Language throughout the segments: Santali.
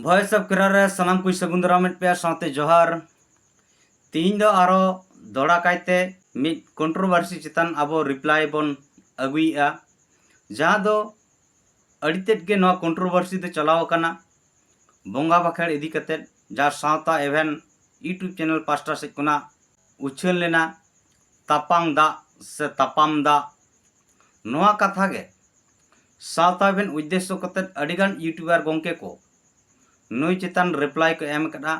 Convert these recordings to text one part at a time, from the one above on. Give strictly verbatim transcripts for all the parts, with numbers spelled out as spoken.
Voice of Kherala ᱨᱮ ᱥᱟᱱᱟᱢ ᱠᱚ ᱥᱟᱹᱜᱩᱱ ᱫᱟᱨᱟᱢᱮᱫ ᱯᱮᱭᱟ, ᱥᱟᱶᱛᱮ ᱡᱚᱦᱟᱨ᱾ ᱛᱤᱦᱤᱧ ᱫᱚ ᱟᱨᱚ ᱫᱚᱦᱲᱟ ᱠᱟᱭᱛᱮ ᱢᱤᱫ controversy ᱪᱮᱛᱟᱱ ᱟᱵᱚ reply ᱵᱚᱱ ᱟᱹᱜᱩᱭᱮᱫᱼᱟ, ᱡᱟᱦᱟᱸ ᱫᱚ ᱟᱹᱰᱤ ᱛᱮᱫ ᱜᱮ ᱱᱚᱣᱟ controversy ᱫᱚ ᱪᱟᱞᱟᱣ ᱟᱠᱟᱱᱟ ᱵᱚᱸᱜᱟ ᱵᱟᱠᱷᱮᱲ ᱤᱫᱤ ᱠᱟᱛᱮᱫ, ᱡᱟᱦᱟᱸ ᱥᱟᱶᱛᱟ ᱮᱵᱷᱮᱱ YouTube channel ᱯᱟᱥᱴᱟ ᱥᱮᱫ ᱠᱷᱚᱱᱟᱜ ᱩᱪᱷᱟᱹᱱ ᱞᱮᱱᱟ, ᱛᱟᱯᱟᱝ ᱫᱟᱜ ᱥᱮ ᱛᱟᱯᱟᱢ ᱫᱟᱜ᱾ ᱱᱚᱣᱟ ᱠᱟᱛᱷᱟ ᱜᱮ ᱥᱟᱶᱛᱟ ᱮᱵᱷᱮᱱ ᱩᱫᱽᱫᱮᱥᱥᱚ ᱠᱟᱛᱮᱫ ᱟᱹᱰᱤᱜᱟᱱ YouTuber ᱜᱚᱢᱠᱮ ᱠᱚ ᱱᱩᱭ ᱪᱮᱛᱟᱱ reply ᱠᱚ ᱮᱢ ᱟᱠᱟᱫᱼᱟ᱾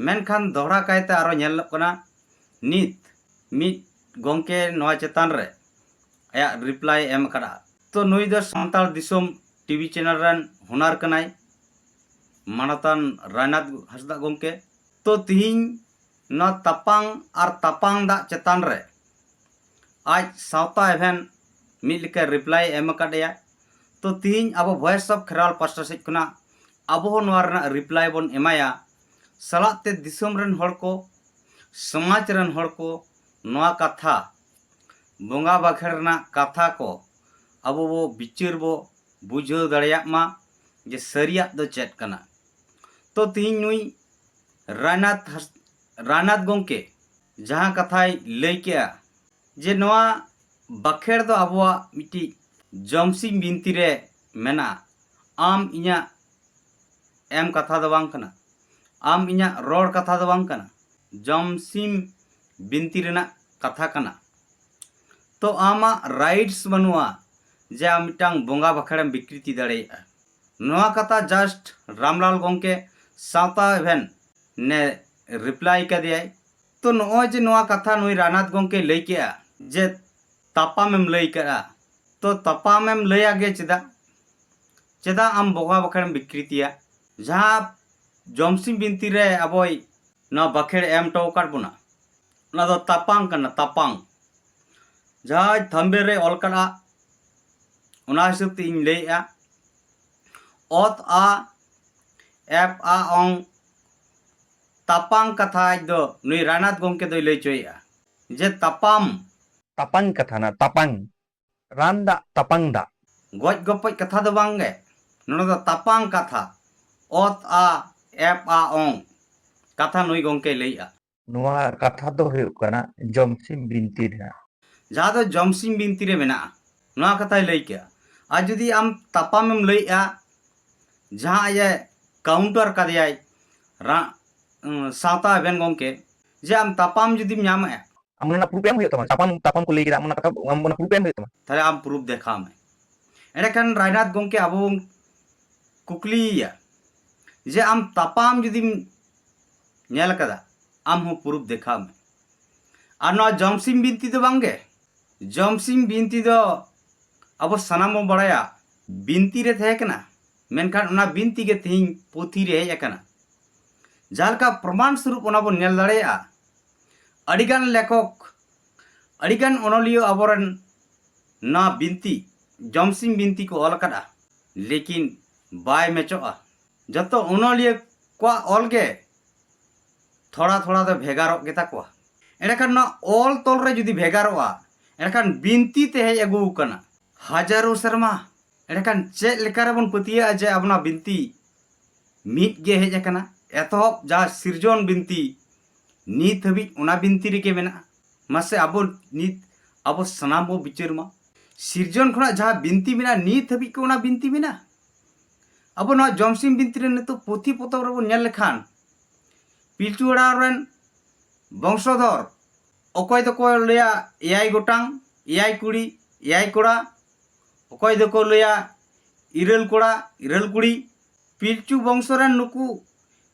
ᱢᱮᱱᱠᱷᱟᱱ ᱫᱚᱦᱲᱟ ᱠᱟᱭᱛᱮ ᱟᱨᱚ ᱧᱮᱞᱚᱜ ᱠᱟᱱᱟ, ᱱᱤᱛ ᱢᱤᱫ ᱜᱚᱢᱠᱮ ᱱᱚᱣᱟ ᱪᱮᱛᱟᱱ ᱨᱮ ᱟᱭᱟᱜ reply ᱮᱢ ᱟᱠᱟᱫᱼᱟ᱾ ᱛᱚ ᱱᱩᱭ ᱫᱚ ᱥᱟᱱᱛᱟᱲ ᱫᱤᱥᱚᱢ TV channel ᱨᱮᱱ ᱦᱩᱱᱟᱨ ᱠᱟᱱᱟᱭ, ᱢᱟᱱᱚᱛᱟᱱ ᱨᱟᱭᱱᱟᱛᱷ ᱦᱟᱸᱥᱫᱟ ᱜᱚᱢᱠᱮ᱾ ᱛᱚ ᱛᱤᱦᱤᱧ ᱱᱚᱣᱟ ᱛᱟᱯᱟᱝ ᱟᱨ ᱛᱟᱯᱟᱝ ᱫᱟᱜ ᱪᱮᱛᱟᱱ ᱨᱮ ᱟᱡ ᱥᱟᱶᱛᱟ ᱮᱵᱷᱮᱱ ᱢᱤᱫ ᱞᱮᱠᱟ reply ᱮᱢ ᱟᱠᱟᱫᱮᱭᱟ᱾ ᱛᱚ ᱛᱤᱦᱤᱧ ᱟᱵᱚ Voice of Kherala ᱯᱟᱥᱴᱟ ᱥᱮᱫ ᱠᱷᱚᱱᱟᱜ ᱟᱵᱚ ᱦᱚᱸ ᱱᱚᱣᱟ ᱨᱮᱱᱟᱜ reply ᱵᱚᱱ ᱮᱢᱟᱭᱟ᱾ ᱥᱟᱞᱟᱜ ᱛᱮ ᱫᱤᱥᱚᱢ ᱨᱮᱱ ᱦᱚᱲ ᱠᱚ, ᱥᱚᱢᱟᱡᱽ ᱨᱮᱱ ᱦᱚᱲ ᱠᱚ ᱱᱚᱣᱟ ᱠᱟᱛᱷᱟ, ᱵᱚᱸᱜᱟ ᱵᱟᱠᱷᱮᱲ ᱨᱮᱱᱟᱜ ᱠᱟᱛᱷᱟ ᱠᱚ ᱟᱵᱚ ᱵᱚ ᱵᱤᱪᱟᱹᱨ ᱵᱚ ᱵᱩᱡᱷᱟᱹᱣ ᱫᱟᱲᱮᱭᱟᱜ ᱢᱟ ᱡᱮ ᱥᱟᱹᱨᱤᱭᱟᱜ ᱫᱚ ᱪᱮᱫ ᱠᱟᱱᱟ᱾ ᱛᱚ ᱛᱤᱦᱤᱧ ᱱᱩᱭ ᱨᱟᱭᱱᱟᱛᱷ ᱦᱟᱸᱥ-, ᱨᱟᱭᱱᱟᱛᱷ ᱜᱚᱢᱠᱮ ᱡᱟᱦᱟᱸ ᱠᱟᱛᱷᱟᱭ ᱞᱟᱹᱭ ᱠᱮᱜᱼᱟ ᱡᱮ ᱱᱚᱣᱟ ᱵᱟᱠᱷᱮᱲ ᱫᱚ ᱟᱵᱚᱣᱟᱜ ᱢᱤᱫᱴᱤᱡ ᱡᱚᱢᱥᱤᱢ ᱵᱤᱱᱛᱤ ᱨᱮ ᱢᱮᱱᱟᱜᱼᱟ, ᱟᱢ ᱤᱧᱟᱹᱜ ᱮᱢ ᱠᱟᱛᱷᱟ ᱫᱚ ᱵᱟᱝ ᱠᱟᱱᱟ, ᱟᱢ ᱤᱧᱟᱹᱜ ᱨᱚᱲ ᱠᱟᱛᱷᱟ ᱫᱚ ᱵᱟᱝ ᱠᱟᱱᱟ, ᱡᱚᱢᱥᱤᱢ ᱵᱤᱱᱛᱤ ᱨᱮᱱᱟᱜ ᱠᱟᱛᱷᱟ ᱠᱟᱱᱟ᱾ ᱛᱚ ᱟᱢᱟᱜ rights ᱵᱟᱹᱱᱩᱜᱼᱟ ᱡᱮ ᱟᱢ ᱢᱤᱫᱴᱟᱝ ᱵᱚᱸᱜᱟ ᱵᱟᱠᱷᱮᱲᱮᱢ ᱵᱤᱠᱨᱤᱛᱤ ᱫᱟᱲᱮᱭᱟᱜᱼᱟ᱾ ᱱᱚᱣᱟ ᱠᱟᱛᱷᱟ just ᱨᱟᱢᱞᱟᱞ ᱜᱚᱢᱠᱮ ᱥᱟᱶᱛᱟ ᱮᱵᱷᱮᱱ ᱱᱮ reply ᱠᱟᱫᱮᱭᱟᱭ᱾ ᱛᱚ ᱱᱚᱜᱼᱚᱭ ᱡᱮ ᱱᱚᱣᱟ ᱠᱟᱛᱷᱟ ᱱᱩᱭ ᱨᱟᱭᱱᱟᱛᱷ ᱜᱚᱢᱠᱮ ᱞᱟᱹᱭ ᱠᱮᱜᱼᱟ ᱡᱮ ᱛᱟᱯᱟᱢᱮᱢ ᱞᱟᱹᱭ ᱠᱟᱜᱼᱟ, ᱛᱚ ᱛᱟᱯᱟᱢᱮᱢ ᱞᱟᱹᱭᱟ ᱜᱮ ᱪᱮᱫᱟᱜ? ᱪᱮᱫᱟᱜ ᱟᱢ ᱵᱚᱸᱜᱟ ᱵᱟᱠᱷᱮᱲᱮᱢ ᱵᱤᱠᱨᱤᱛᱤᱭᱟ? ᱡᱟᱦᱟᱸ ᱡᱚᱢᱥᱤᱢ ᱵᱤᱱᱛᱤ ᱨᱮ ᱟᱵᱚᱭ ᱱᱚᱣᱟ ᱵᱟᱠᱷᱮᱲ ᱮᱢ ᱦᱚᱴᱚ ᱟᱠᱟᱫ ᱵᱚᱱᱟ, ᱚᱱᱟ ᱫᱚ ᱛᱟᱯᱟᱝ ᱠᱟᱱᱟ, ᱛᱟᱯᱟᱝ᱾ ᱡᱟᱦᱟᱸ ᱛᱷᱟᱢᱵᱮᱞ ᱨᱮ ᱚᱞ ᱠᱟᱜᱼᱟ, ᱚᱱᱟ ᱦᱤᱥᱟᱹᱵ ᱛᱮ ᱤᱧ ᱞᱟᱹᱭᱮᱜᱼᱟ, ᱚᱛ ᱟ, ᱮᱯ ᱟ ᱚᱝ, ᱛᱟᱯᱟᱝ ᱠᱟᱛᱷᱟ ᱟᱡ ᱫᱚ ᱱᱩᱭ ᱨᱟᱭᱱᱟᱛᱷ ᱜᱚᱢᱠᱮ ᱫᱚᱭ ᱞᱟᱹᱭ ᱦᱚᱪᱚᱭᱮᱜᱼᱟ ᱡᱮ ᱛᱟᱯᱟᱢ᱾ ᱛᱟᱯᱟᱝ ᱠᱟᱛᱷᱟ ᱱᱟ, ᱛᱟᱯᱟᱝ᱾ ᱨᱟᱱ ᱫᱟᱜ, ᱛᱟᱯᱟᱝ ᱫᱟᱜ᱾ ᱜᱚᱡ ᱜᱚᱯᱚᱡ ᱠᱟᱛᱷᱟ ᱫᱚ ᱵᱟᱝ ᱜᱮ, ᱱᱚᱰᱮ ᱫᱚ ᱛᱟᱯᱟᱝ ᱠᱟᱛᱷᱟ᱾ ᱚᱛ ᱟ, ᱮᱯ ᱟ, ᱚᱝ᱾ ᱠᱟᱛᱷᱟ ᱱᱩᱭ ᱜᱚᱢᱠᱮᱭ ᱞᱟᱹᱭᱮᱜᱼᱟ᱾ ᱱᱚᱣᱟ ᱠᱟᱛᱷᱟ ᱫᱚ ᱦᱩᱭᱩᱜ ᱠᱟᱱᱟ ᱡᱚᱢᱥᱤᱢ ᱵᱤᱱᱛᱤ ᱨᱮᱱᱟᱜ᱾ ᱡᱟᱦᱟᱸ ᱫᱚ ᱡᱚᱢᱥᱤᱢ ᱵᱤᱱᱛᱤ ᱨᱮ ᱢᱮᱱᱟᱜᱼᱟ, ᱱᱚᱣᱟ ᱠᱟᱛᱷᱟᱭ ᱞᱟᱹᱭ ᱠᱮᱜᱼᱟ᱾ ᱟᱨ ᱡᱩᱫᱤ ᱟᱢ ᱛᱟᱯᱟᱢᱮᱢ ᱞᱟᱹᱭᱮᱜᱼᱟ, ᱡᱟᱦᱟᱸ ᱟᱡ ᱮ counter ᱠᱟᱫᱮᱭᱟᱭ ᱨᱟ-, ᱩᱸ, ᱥᱟᱶᱛᱟ ᱮᱵᱷᱮᱱ ᱜᱚᱢᱠᱮ, ᱡᱮ ᱟᱢ ᱛᱟᱯᱟᱢ ᱡᱩᱫᱤᱢ ᱧᱟᱢᱮᱜᱼᱟ, ᱟᱢ ᱚᱱᱟ proof ᱮᱢ ᱦᱩᱭᱩᱜ ᱛᱟᱢᱟ᱾ ᱛᱟᱯᱟᱢ, ᱛᱟᱯᱟᱢ ᱠᱚ ᱞᱟᱹᱭ ᱠᱮᱫᱟ, ᱟᱢ ᱚᱱᱟ ᱠᱟᱛᱷᱟ, ᱟᱢ ᱚᱱᱟ proof ᱮᱢ ᱦᱩᱭᱩᱜ ᱛᱟᱢᱟ᱾ ᱛᱟᱦᱞᱮ ᱟᱢ proof ᱫᱮᱠᱷᱟᱣ ᱢᱮ᱾ ᱮᱸᱰᱮᱠᱷᱟᱱ ᱨᱟᱭᱱᱟᱛᱷ ᱜᱚᱢᱠᱮ ᱟᱵᱚ ᱵᱚᱱ ᱠᱩᱠᱞᱤᱭᱮᱭᱟ ᱡᱮ ᱟᱢ ᱛᱟᱯᱟᱢ ᱡᱩᱫᱤᱢ ᱧᱮᱞ ᱠᱟᱫᱟ, ᱟᱢ ᱦᱚᱸ proof ᱫᱮᱠᱷᱟᱣ ᱢᱮ᱾ ᱟᱨ ᱱᱚᱣᱟ ᱡᱚᱢᱥᱤᱢ ᱵᱤᱱᱛᱤ ᱫᱚ ᱵᱟᱝᱜᱮ, ᱡᱚᱢᱥᱤᱢ ᱵᱤᱱᱛᱤ ᱫᱚ ᱟᱵᱚ ᱥᱟᱱᱟᱢ ᱵᱚᱱ ᱵᱟᱲᱟᱭᱟ ᱵᱤᱱᱛᱤ ᱨᱮ ᱛᱟᱦᱮᱸ ᱠᱟᱱᱟ, ᱢᱮᱱᱠᱷᱟᱱ ᱚᱱᱟ ᱵᱤᱱᱛᱤ ᱜᱮ ᱛᱮᱦᱮᱧ ᱯᱩᱛᱷᱤ ᱨᱮ ᱦᱮᱡ ᱟᱠᱟᱱᱟ᱾ ᱡᱟᱦᱟᱸ ᱞᱮᱠᱟ ᱯᱨᱚᱢᱟᱱ ᱥᱚᱨᱩᱯ ᱚᱱᱟ ᱵᱚᱱ ᱧᱮᱞ ᱫᱟᱲᱮᱭᱟᱜᱼᱟ, ᱟᱹᱰᱤᱜᱟᱱ ᱞᱮᱠᱷᱚᱠ, ᱟᱹᱰᱤᱜᱟᱱ ᱚᱱᱚᱞᱤᱭᱟᱹ ᱟᱵᱚᱨᱮᱱ ᱱᱚᱣᱟ ᱵᱤᱱᱛᱤ, ᱡᱚᱢᱥᱤᱢ ᱵᱤᱱᱛᱤ ᱠᱚ ᱚᱞ ᱟᱠᱟᱫᱼᱟ, ᱞᱮᱠᱤᱱ ᱵᱟᱭ ᱢᱮᱪᱚᱜᱼᱟ᱾ ᱡᱚᱛᱚ ᱚᱱᱚᱞᱤᱭᱟᱹ ᱠᱚᱣᱟᱜ ᱚᱞ ᱜᱮ ᱛᱷᱚᱲᱟ ᱛᱷᱚᱲᱟ ᱫᱚ ᱵᱷᱮᱜᱟᱨᱚᱜ ᱜᱮᱛᱟ ᱠᱚᱣᱟ᱾ ᱮᱸᱰᱮᱠᱷᱟᱱ ᱱᱚᱣᱟ ᱚᱞ ᱛᱚᱞ ᱨᱮ ᱡᱩᱫᱤ ᱵᱷᱮᱜᱟᱨᱚᱜᱼᱟ, ᱮᱸᱰᱮᱠᱷᱟᱱ ᱵᱤᱱᱛᱤ ᱛᱮ ᱦᱮᱡ ᱟᱹᱜᱩ ᱟᱠᱟᱱᱟ ᱦᱟᱡᱟᱨᱚ ᱥᱮᱨᱢᱟ᱾ ᱮᱸᱰᱮᱠᱷᱟᱱ ᱪᱮᱫ ᱞᱮᱠᱟ ᱨᱮᱵᱚᱱ ᱯᱟᱹᱛᱭᱟᱹᱜᱼᱟ ᱡᱮ ᱟᱵᱚᱱᱟᱜ ᱵᱤᱱᱛᱤ ᱢᱤᱫ ᱜᱮ ᱦᱮᱡ ᱟᱠᱟᱱᱟ? ᱮᱛᱚᱦᱚᱵ ᱡᱟᱦᱟᱸ ᱥᱤᱨᱡᱚᱱ ᱵᱤᱱᱛᱤ, ᱱᱤᱛ ᱦᱟᱹᱵᱤᱡ ᱚᱱᱟ ᱵᱤᱱᱛᱤ ᱨᱮᱜᱮ ᱢᱮᱱᱟᱜᱼᱟ᱾ ᱢᱟᱥᱮ ᱟᱵᱚ ᱱᱤᱛ, ᱟᱵᱚ ᱥᱟᱱᱟᱢ ᱵᱚ ᱵᱤᱪᱟᱹᱨ ᱢᱟ, ᱥᱤᱨᱡᱚᱱ ᱠᱷᱚᱱᱟᱜ ᱡᱟᱦᱟᱸ ᱵᱤᱱᱛᱤ ᱢᱮᱱᱟᱜᱼᱟ, ᱱᱤᱛ ᱦᱟᱹᱵᱤᱡ ᱠᱤ ᱚᱱᱟ ᱵᱤᱱᱛᱤ ᱢᱮᱱᱟᱜᱼᱟ? ᱟᱵᱚ ᱱᱚᱣᱟ ᱡᱚᱢᱥᱤᱢ ᱵᱤᱱᱛᱤ ᱨᱮ ᱱᱤᱛᱚᱜ ᱯᱩᱛᱷᱤ ᱯᱚᱛᱚᱵ ᱨᱮᱵᱚᱱ ᱧᱮᱞ ᱞᱮᱠᱷᱟᱱ, ᱯᱤᱞᱪᱩ ᱦᱟᱲᱟᱢ ᱨᱮᱱ ᱵᱚᱝᱥᱚᱫᱷᱚᱨ, ᱚᱠᱚᱭ ᱫᱚᱠᱚ ᱞᱟᱹᱭᱟ ᱮᱭᱟᱭ ᱜᱚᱴᱟᱝ, ᱮᱭᱟᱭ ᱠᱩᱲᱤ, ᱮᱭᱟᱭ ᱠᱚᱲᱟ, ᱚᱠᱚᱭ ᱫᱚᱠᱚ ᱞᱟᱹᱭᱟ ᱤᱨᱟᱹᱞ ᱠᱚᱲᱟ, ᱤᱨᱟᱹᱞ ᱠᱩᱲᱤ᱾ ᱯᱤᱞᱪᱩ ᱵᱚᱝᱥᱚ ᱨᱮᱱ ᱱᱩᱠᱩ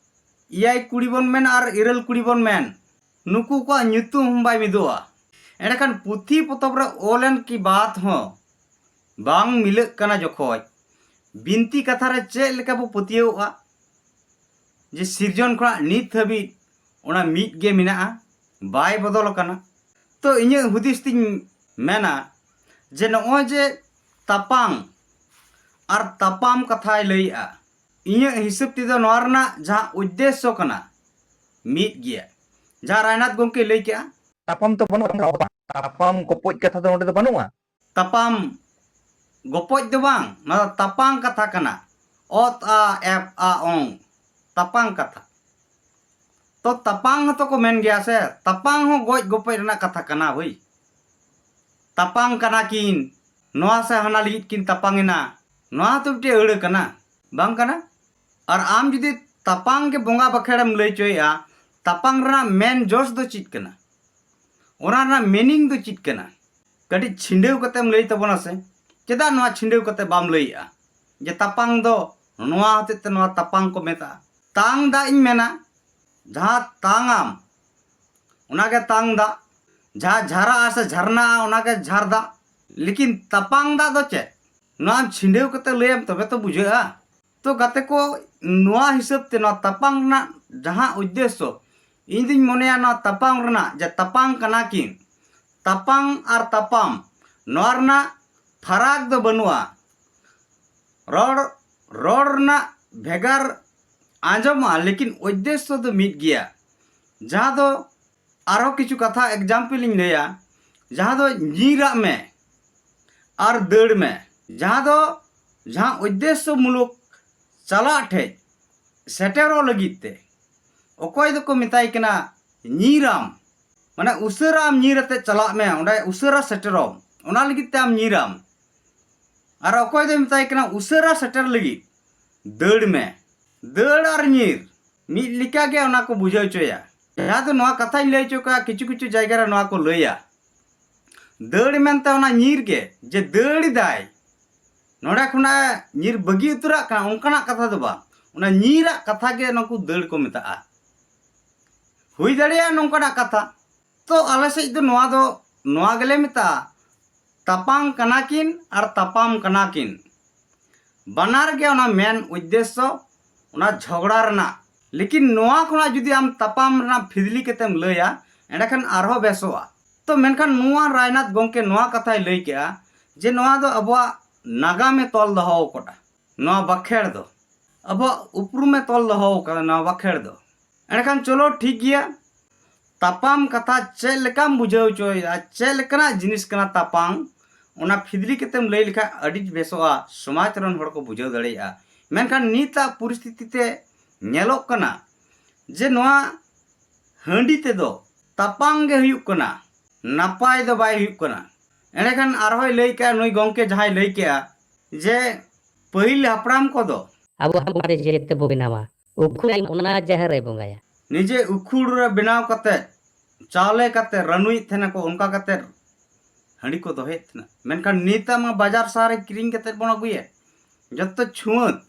ᱮᱭᱟᱭ ᱠᱩᱲᱤ ᱵᱚᱱ ᱢᱮᱱ ᱟᱨ ᱤᱨᱟᱹᱞ ᱠᱩᱲᱤ ᱵᱚᱱ ᱢᱮᱱ, ᱱᱩᱠᱩ ᱠᱚᱣᱟᱜ ᱧᱩᱛᱩᱢ ᱦᱚᱸ ᱵᱟᱭ ᱢᱤᱫᱚᱜᱼᱟ᱾ ᱮᱸᱰᱮᱠᱷᱟᱱ ᱯᱩᱛᱷᱤ ᱯᱚᱛᱚᱵ ᱨᱮ ᱚᱞ ᱮᱱ ᱠᱤ ᱵᱟᱫ ᱦᱚᱸ ᱵᱟᱝ ᱢᱤᱞᱟᱹᱜ ᱠᱟᱱᱟ ᱡᱚᱠᱷᱚᱡ, ᱵᱤᱱᱛᱤ ᱠᱟᱛᱷᱟ ᱨᱮ ᱪᱮᱫ ᱞᱮᱠᱟ ᱵᱚ ᱯᱟᱹᱛᱭᱟᱹᱣᱚᱜᱼᱟ ᱡᱮ ᱥᱤᱨᱡᱚᱱ ᱠᱷᱚᱱᱟᱜ ᱱᱤᱛ ᱦᱟᱹᱵᱤᱡ ᱚᱱᱟ ᱢᱤᱫ ᱜᱮ ᱢᱮᱱᱟᱜᱼᱟ, ᱵᱟᱭ ᱵᱚᱫᱚᱞ ᱟᱠᱟᱱᱟ? ᱛᱚ ᱤᱧᱟᱹᱜ ᱦᱩᱫᱤᱥ ᱛᱤᱧ ᱢᱮᱱᱟ ᱡᱮ ᱱᱚᱜᱼᱚᱭ ᱡᱮ ᱛᱟᱯᱟᱢ ᱟᱨ ᱛᱟᱯᱟᱢ ᱠᱟᱛᱷᱟᱭ ᱞᱟᱹᱭᱮᱜᱼᱟ, ᱤᱧᱟᱹᱜ ᱦᱤᱥᱟᱹᱵ ᱛᱮᱫᱚ ᱱᱚᱣᱟ ᱨᱮᱱᱟᱜ ᱡᱟᱦᱟᱸ ᱩᱫᱽᱫᱮᱥᱥᱚ ᱠᱟᱱᱟ, ᱢᱤᱫ ᱜᱮᱭᱟ᱾ ᱡᱟᱦᱟᱸ ᱨᱟᱭᱱᱟᱛᱷ ᱜᱚᱢᱠᱮ ᱞᱟᱹᱭ ᱠᱮᱜᱼᱟ, ᱛᱟᱯᱟᱢ ᱛᱚ ᱵᱟᱹᱱᱩᱜᱼᱟ, ᱛᱟᱯᱟᱢ ᱜᱚᱯᱚᱡ ᱠᱟᱛᱷᱟ ᱫᱚ ᱚᱸᱰᱮ ᱫᱚ ᱵᱟᱹᱱᱩᱜᱼᱟ᱾ ᱛᱟᱯᱟᱢ ᱜᱚᱯᱚᱡ ᱫᱚ ᱵᱟᱝ, ᱱᱚᱣᱟ ᱫᱚ ᱛᱟᱯᱟᱢ ᱠᱟᱛᱷᱟ ᱠᱟᱱᱟ᱾ ᱚᱛ ᱟ ᱮᱯ ᱟ ᱚᱝ, ᱛᱟᱯᱟᱝ ᱠᱟᱛᱷᱟ᱾ ᱛᱚ ᱛᱟᱯᱟᱝ ᱦᱚᱸᱛᱚ ᱠᱚ ᱢᱮᱱ ᱜᱮᱭᱟ ᱥᱮ, ᱛᱟᱯᱟᱝ ᱦᱚᱸ ᱜᱚᱡ ᱜᱚᱯᱚᱡ ᱨᱮᱱᱟᱜ ᱠᱟᱛᱷᱟ ᱠᱟᱱᱟ ᱵᱷᱟᱹᱭ᱾ ᱛᱟᱯᱟᱝ ᱠᱟᱱᱟ ᱠᱤᱱ, ᱱᱚᱣᱟ ᱥᱮ ᱦᱟᱱᱟ ᱞᱟᱹᱜᱤᱫ ᱠᱤᱱ ᱛᱟᱯᱟᱝ ᱮᱱᱟ, ᱱᱚᱣᱟ ᱦᱚᱸᱛᱚ ᱢᱤᱫᱴᱮᱡ ᱟᱹᱲᱟᱹ ᱠᱟᱱᱟ, ᱵᱟᱝ ᱠᱟᱱᱟ? ᱟᱨ ᱟᱢ ᱡᱩᱫᱤ ᱛᱟᱯᱟᱝ ᱜᱮ ᱵᱚᱸᱜᱟ ᱵᱟᱠᱷᱮᱲᱮᱢ ᱞᱟᱹᱭ ᱦᱚᱪᱚᱭᱮᱫᱼᱟ, ᱛᱟᱯᱟᱝ ᱨᱮᱱᱟᱜ ᱢᱮᱱ ᱡᱚᱥ ᱫᱚ ᱪᱮᱫ ᱠᱟᱱᱟ? ᱚᱱᱟ ᱨᱮᱱᱟᱜ ᱢᱤᱱᱤᱝ ᱫᱚ ᱪᱮᱫ ᱠᱟᱱᱟ? ᱠᱟᱹᱴᱤᱡ ᱪᱷᱤᱸᱰᱟᱹᱣ ᱠᱟᱛᱮᱢ ᱞᱟᱹᱭ ᱛᱟᱵᱚᱱᱟ ᱥᱮ᱾ ᱪᱮᱫᱟᱜ ᱱᱚᱣᱟ ᱪᱷᱤᱸᱰᱟᱹᱣ ᱠᱟᱛᱮ ᱵᱟᱢ ᱞᱟᱹᱭᱮᱜᱼᱟ ᱡᱮ ᱛᱟᱯᱟᱝ ᱫᱚ ᱱᱚᱣᱟ ᱦᱚᱛᱮᱡ ᱛᱮ ᱱᱚᱣᱟ ᱛᱟᱯᱟᱝ ᱠᱚ ᱢᱮᱛᱟᱜᱼᱟ? ᱛᱟᱝ ᱫᱟᱜ ᱤᱧ ᱢᱮᱱᱟ, ᱡᱟᱦᱟᱸ ᱛᱟᱝ ᱟᱢ ᱚᱱᱟᱜᱮ ᱛᱟᱝ ᱫᱟᱜ, ᱡᱟᱦᱟᱸ ᱡᱷᱟᱨᱟᱜᱼᱟ ᱥᱮ ᱡᱷᱟᱨᱱᱟᱜᱼᱟ ᱚᱱᱟᱜᱮ ᱡᱷᱟᱨ ᱫᱟᱜ᱾ ᱞᱮᱠᱤᱱ ᱛᱟᱯᱟᱝ ᱫᱟᱜ ᱫᱚ ᱪᱮᱫ? ᱱᱚᱣᱟ ᱟᱢ ᱪᱷᱤᱸᱰᱟᱹᱣ ᱠᱟᱛᱮ ᱞᱟᱹᱭᱟᱢ ᱛᱚᱵᱮ ᱛᱚ ᱵᱩᱡᱷᱟᱹᱜᱼᱟ᱾ ᱛᱚ ᱜᱟᱛᱮ ᱠᱚ, ᱱᱚᱣᱟ ᱦᱤᱥᱟᱹᱵ ᱛᱮ ᱱᱚᱣᱟ ᱛᱟᱯᱟᱝ ᱨᱮᱱᱟᱜ ᱡᱟᱦᱟᱸ ᱩᱫᱽᱫᱮᱥᱥᱚ, ᱤᱧ ᱫᱩᱧ ᱢᱚᱱᱮᱭᱟ ᱱᱚᱣᱟ ᱛᱟᱯᱟᱝ ᱨᱮᱱᱟᱜ, ᱡᱮ ᱛᱟᱯᱟᱝ ᱠᱟᱱᱟ ᱠᱤᱱ, ᱛᱟᱯᱟᱝ ᱟᱨ ᱛᱟᱯᱟᱢ, ᱱᱚᱣᱟ ᱨᱮᱱᱟᱜ ᱯᱷᱟᱨᱟᱠ ᱫᱚ ᱵᱟᱹᱱᱩᱜᱼᱟ᱾ ᱨᱚᱲ, ᱨᱚᱲ ᱨᱮᱱᱟᱜ ᱵᱷᱮᱜᱟᱨ ᱟᱸᱡᱚᱢᱚᱜᱼᱟ, ᱞᱮᱠᱤᱱ ᱩᱫᱽᱫᱮᱥᱥᱚ ᱫᱚ ᱢᱤᱫ ᱜᱮᱭᱟ᱾ ᱡᱟᱦᱟᱸ ᱫᱚ ᱟᱨᱦᱚᱸ ᱠᱤᱪᱷᱩ ᱠᱟᱛᱷᱟ example ᱤᱧ ᱞᱟᱹᱭᱟ, ᱡᱟᱦᱟᱸ ᱫᱚ ᱧᱤᱨᱟᱜ ᱢᱮ ᱟᱨ ᱫᱟᱹᱲ ᱢᱮ, ᱡᱟᱦᱟᱸ ᱫᱚ ᱡᱟᱦᱟᱸ ᱩᱫᱽᱫᱮᱥᱥᱚ ᱢᱩᱞᱚᱠ ᱪᱟᱞᱟᱜ ᱴᱷᱮᱡ ᱥᱮᱴᱮᱨᱚᱜ ᱞᱟᱹᱜᱤᱫ ᱛᱮ ᱚᱠᱚᱭ ᱫᱚᱠᱚ ᱢᱮᱛᱟᱭ ᱠᱟᱱᱟ ᱧᱤᱨᱟᱢ, ᱢᱟᱱᱮ ᱩᱥᱟᱹᱨᱟ ᱟᱢ ᱧᱤᱨ ᱟᱛᱮ ᱪᱟᱞᱟᱜ ᱢᱮ, ᱚᱸᱰᱮ ᱩᱥᱟᱹᱨᱟ ᱥᱮᱴᱮᱨᱚᱜ, ᱚᱱᱟ ᱞᱟᱹᱜᱤᱫ ᱛᱮ ᱟᱢ ᱧᱤᱨᱟᱢ᱾ ᱟᱨ ᱚᱠᱚᱭ ᱫᱚᱭ ᱢᱮᱛᱟᱭ ᱠᱟᱱᱟ ᱩᱥᱟᱹᱨᱟ ᱥᱮᱴᱮᱨ ᱞᱟᱹᱜᱤᱫ ᱫᱟᱹᱲ ᱢᱮ᱾ ᱫᱟᱹᱲ ᱟᱨ ᱧᱤᱨ ᱢᱤᱫ ᱞᱮᱠᱟ ᱜᱮ ᱚᱱᱟ ᱠᱚ ᱵᱩᱡᱷᱟᱹᱣ ᱦᱚᱪᱚᱭᱟ᱾ ᱡᱟᱦᱟᱸ ᱫᱚ ᱱᱚᱣᱟ ᱠᱟᱛᱷᱟᱧ ᱞᱟᱹᱭ ᱦᱚᱪᱚ ᱠᱟᱜᱼᱟ, ᱠᱤᱪᱷᱩ ᱠᱤᱪᱷᱩ ᱡᱟᱭᱜᱟ ᱨᱮ ᱱᱚᱣᱟ ᱠᱚ ᱞᱟᱹᱭᱟ, ᱫᱟᱹᱲ ᱢᱮᱱᱛᱮ ᱚᱱᱟ ᱧᱤᱨ ᱜᱮ, ᱡᱮ ᱫᱟᱹᱲ ᱮᱫᱟᱭ, ᱱᱚᱰᱮ ᱠᱷᱚᱱᱟᱜ ᱧᱤᱨ ᱵᱟᱹᱜᱤ ᱩᱛᱟᱹᱨᱟᱜ ᱠᱟᱱᱟ, ᱚᱱᱠᱟᱱᱟᱜ ᱠᱟᱛᱷᱟ ᱫᱚ ᱵᱟᱝ᱾ ᱚᱱᱟ ᱧᱤᱨᱟᱜ ᱠᱟᱛᱷᱟ ᱜᱮ ᱱᱩᱠᱩ ᱫᱟᱹᱲ ᱠᱚ ᱢᱮᱛᱟᱜᱼᱟ᱾ ᱦᱩᱭ ᱫᱟᱲᱮᱭᱟᱜᱼᱟ ᱱᱚᱝᱠᱟᱱᱟᱜ ᱠᱟᱛᱷᱟ᱾ ᱛᱚ ᱟᱞᱮ ᱥᱮᱫ ᱫᱚ ᱱᱚᱣᱟ ᱫᱚ, ᱱᱚᱣᱟ ᱜᱮᱞᱮ ᱢᱮᱛᱟᱜᱼᱟ, ᱛᱟᱯᱟᱝ ᱠᱟᱱᱟ ᱠᱤᱱ ᱟᱨ ᱛᱟᱯᱟᱢ ᱠᱟᱱᱟ ᱠᱤᱱ᱾ ᱵᱟᱱᱟᱨ ᱜᱮ ᱚᱱᱟ ᱢᱮᱱ ᱩᱫᱽᱫᱮᱥᱥᱚ, ᱚᱱᱟ ᱡᱷᱚᱜᱽᱲᱟ ᱨᱮᱱᱟᱜ᱾ ᱞᱮᱠᱤᱱ ᱱᱚᱣᱟ ᱠᱷᱚᱱᱟᱜ ᱡᱩᱫᱤ ᱟᱢ ᱛᱟᱯᱟᱢ ᱨᱮᱱᱟᱜ ᱯᱷᱤᱫᱽᱞᱤ ᱠᱟᱛᱮᱢ ᱞᱟᱹᱭᱟ, ᱮᱸᱰᱮᱠᱷᱟᱱ ᱟᱨᱦᱚᱸ ᱵᱮᱥᱚᱜᱼᱟ᱾ ᱛᱚ ᱢᱮᱱᱠᱷᱟᱱ ᱱᱚᱣᱟ ᱨᱟᱭᱱᱟᱛᱷ ᱜᱚᱢᱠᱮ ᱱᱚᱣᱟ ᱠᱟᱛᱷᱟᱭ ᱞᱟᱹᱭ ᱠᱮᱜᱼᱟ ᱡᱮ ᱱᱚᱣᱟ ᱫᱚ ᱟᱵᱚᱣᱟᱜ ᱱᱟᱜᱟᱢᱮ ᱛᱚᱞ ᱫᱚᱦᱚ ᱟᱠᱟᱫᱟ, ᱱᱚᱣᱟ ᱵᱟᱠᱷᱮᱲ ᱫᱚ ᱟᱵᱚᱣᱟᱜ ᱩᱯᱨᱩᱢᱮ ᱛᱚᱞ ᱫᱚᱦᱚ ᱟᱠᱟᱫᱟ, ᱱᱚᱣᱟ ᱵᱟᱠᱷᱮᱲ ᱫᱚ᱾ ᱮᱸᱰᱮᱠᱷᱟᱱ ᱪᱚᱞᱚ ᱴᱷᱤᱠ ᱜᱮᱭᱟ, ᱛᱟᱯᱟᱢ ᱠᱟᱛᱷᱟ ᱪᱮᱫ ᱞᱮᱠᱟᱢ ᱵᱩᱡᱷᱟᱹᱣ ᱦᱚᱪᱚᱭᱮᱫᱟ, ᱪᱮᱫ ᱞᱮᱠᱟᱱᱟᱜ ᱡᱤᱱᱤᱥ ᱠᱟᱱᱟ ᱛᱟᱯᱟᱢ, ᱚᱱᱟ ᱯᱷᱤᱫᱽᱞᱤ ᱠᱟᱛᱮᱢ ᱞᱟᱹᱭ ᱞᱮᱠᱷᱟᱱ ᱟᱹᱰᱤ ᱵᱮᱥᱚᱜᱼᱟ, ᱥᱚᱢᱟᱡᱽ ᱨᱮᱱ ᱦᱚᱲ ᱠᱚ ᱵᱩᱡᱷᱟᱹᱣ ᱫᱟᱲᱮᱭᱟᱜᱼᱟ᱾ ᱢᱮᱱᱠᱷᱟᱱ ᱱᱤᱛᱟᱜ ᱯᱚᱨᱤᱥᱛᱷᱤᱛᱤ ᱛᱮ ᱧᱮᱞᱚᱜ ᱠᱟᱱᱟ ᱡᱮ ᱱᱚᱣᱟ ᱦᱟᱺᱰᱤ ᱛᱮᱫᱚ ᱛᱟᱯᱟᱝ ᱜᱮ ᱦᱩᱭᱩᱜ ᱠᱟᱱᱟ, ᱱᱟᱯᱟᱭ ᱫᱚ ᱵᱟᱭ ᱦᱩᱭᱩᱜ ᱠᱟᱱᱟ᱾ ᱮᱸᱰᱮᱠᱷᱟᱱ ᱟᱨᱦᱚᱸᱭ ᱞᱟᱹᱭ ᱠᱮᱜᱼᱟ, ᱱᱩᱭ ᱜᱚᱢᱠᱮ ᱡᱟᱦᱟᱸᱭ ᱞᱟᱹᱭ ᱠᱮᱜᱼᱟ ᱡᱮ ᱯᱟᱹᱦᱤᱞ ᱦᱟᱯᱲᱟᱢ ᱠᱚᱫᱚ ᱟᱵᱚ ᱦᱟᱸᱜ ᱵᱚᱸᱜᱟ ᱨᱮ ᱡᱮ ᱛᱮᱵᱚ ᱵᱮᱱᱟᱣᱟ, ᱩᱠᱷᱩᱲ ᱚᱱᱟ ᱡᱟᱦᱮᱨ ᱨᱮ ᱵᱚᱸᱜᱟᱭᱟ᱾ ᱱᱤᱡᱮ ᱩᱠᱷᱩᱲ ᱨᱮ ᱵᱮᱱᱟᱣ ᱠᱟᱛᱮ, ᱪᱟᱣᱞᱮ ᱠᱟᱛᱮ ᱨᱟᱹᱱᱩᱭᱮᱫ ᱛᱟᱦᱮᱱᱟᱠᱚ, ᱚᱱᱠᱟ ᱠᱟᱛᱮ ᱦᱟᱺᱰᱤ ᱠᱚ ᱫᱚᱦᱚᱭᱮᱫ ᱛᱟᱦᱮᱱᱟ᱾ ᱢᱮᱱᱠᱷᱟᱱ ᱱᱤᱛᱟᱜ ᱢᱟ ᱵᱟᱡᱟᱨ ᱥᱟᱦᱟᱨ ᱨᱮ ᱠᱤᱨᱤᱧ ᱠᱟᱛᱮ ᱵᱚᱱ ᱟᱹᱜᱩᱭᱮᱫ, ᱡᱚᱛᱚ ᱪᱷᱩᱣᱟᱹᱛ᱾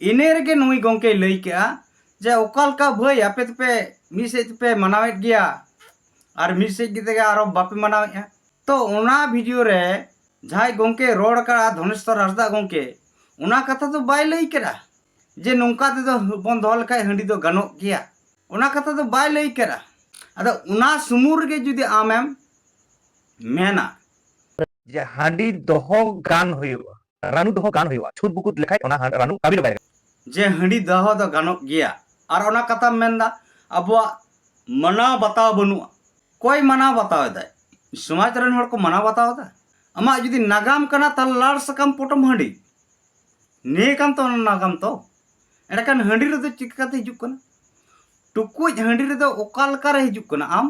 ᱤᱱᱟᱹ ᱨᱮᱜᱮ ᱱᱩᱭ ᱜᱚᱢᱠᱮᱭ ᱞᱟᱹᱭ ᱠᱮᱜᱼᱟ ᱡᱮ ᱚᱠᱟ ᱞᱮᱠᱟ ᱵᱷᱟᱹᱭ, ᱟᱯᱮ ᱫᱚᱯᱮ ᱢᱤᱫ ᱥᱮᱫ ᱛᱮᱯᱮ ᱢᱟᱱᱟᱣᱮᱫ ᱜᱮᱭᱟ ᱟᱨ ᱢᱤᱫ ᱥᱮᱫ ᱛᱮᱜᱮ ᱟᱨᱚ ᱵᱟᱯᱮ ᱢᱟᱱᱟᱣᱮᱫᱼᱟ᱾ ᱛᱚ ᱚᱱᱟ ᱵᱷᱤᱰᱤᱭᱳ ᱨᱮ ᱡᱟᱦᱟᱸᱭ ᱜᱚᱢᱠᱮ ᱨᱚᱲ ᱟᱠᱟᱫᱼᱟ, ᱫᱷᱚᱱᱮᱥᱣᱚᱨ ᱦᱟᱸᱥᱫᱟ ᱜᱚᱢᱠᱮ, ᱚᱱᱟ ᱠᱟᱛᱷᱟ ᱫᱚ ᱵᱟᱭ ᱞᱟᱹᱭ ᱠᱮᱫᱟ ᱡᱮ ᱱᱚᱝᱠᱟ ᱛᱮᱫᱚ ᱵᱚᱱ ᱫᱚᱦᱚ ᱞᱮᱠᱷᱟᱡ ᱦᱟᱺᱰᱤ ᱫᱚ ᱜᱟᱱᱚᱜ ᱜᱮᱭᱟ᱾ ᱚᱱᱟ ᱠᱟᱛᱷᱟ ᱫᱚ ᱵᱟᱭ ᱞᱟᱹᱭ ᱠᱮᱫᱟ᱾ ᱟᱫᱚ ᱚᱱᱟ ᱥᱩᱢᱩᱝ ᱨᱮᱜᱮ ᱡᱩᱫᱤ ᱟᱢᱮᱢ ᱢᱮᱱᱟ ᱡᱮ ᱦᱟᱺᱰᱤ ᱫᱚᱦᱚ ᱜᱟᱱ ᱦᱩᱭᱩᱜᱼᱟ, ᱨᱟᱹᱱᱩ ᱫᱚᱦᱚ ᱜᱟᱱ ᱦᱩᱭᱩᱜᱼᱟ, ᱪᱷᱩᱛ ᱵᱩᱠᱩᱛ ᱞᱮᱠᱷᱟᱡ ᱚᱱᱟ ᱦᱟᱺ-, ᱨᱟᱹᱱᱩ ᱠᱟᱹᱢᱤ ᱨᱮ ᱵᱟᱭ ᱞᱟᱜᱟᱜᱼᱟ᱾ ᱡᱮ ᱦᱟᱺᱰᱤ ᱫᱚᱦᱚ ᱫᱚ ᱜᱟᱱᱚᱜ ᱜᱮᱭᱟ, ᱟᱨ ᱚᱱᱟ ᱠᱟᱛᱷᱟᱢ ᱢᱮᱱᱫᱟ ᱟᱵᱚᱣᱟᱜ ᱢᱟᱱᱟᱣ ᱵᱟᱛᱟᱣ ᱵᱟᱹᱱᱩᱜᱼᱟ᱾ ᱚᱠᱚᱭ ᱢᱟᱱᱟᱣ ᱵᱟᱛᱟᱣ ᱮᱫᱟᱭ? ᱥᱚᱢᱟᱡᱽ ᱨᱮᱱ ᱦᱚᱲ ᱠᱚ ᱢᱟᱱᱟᱣ ᱵᱟᱛᱟᱣ ᱮᱫᱟ᱾ ᱟᱢᱟᱜ ᱡᱩᱫᱤ ᱱᱟᱜᱟᱢ ᱠᱟᱱᱟ, ᱛᱟᱦᱞᱮ ᱞᱟᱲ ᱥᱟᱠᱟᱢ ᱯᱚᱴᱚᱢ ᱦᱟᱺᱰᱤ ᱱᱤᱭᱟᱹ ᱠᱟᱱ ᱛᱟᱵᱚᱱᱟ ᱱᱟᱜᱟᱢ ᱛᱚ᱾ ᱮᱸᱰᱮᱠᱷᱟᱱ ᱦᱟᱺᱰᱤ ᱨᱮᱫᱚ ᱪᱤᱠᱟᱹᱛᱮ ᱦᱤᱡᱩᱜ ᱠᱟᱱᱟ? ᱴᱩᱠᱩᱡ ᱦᱟᱺᱰᱤ ᱨᱮᱫᱚ ᱚᱠᱟ ᱞᱮᱠᱟᱨᱮ ᱦᱤᱡᱩᱜ ᱠᱟᱱᱟ? ᱟᱢ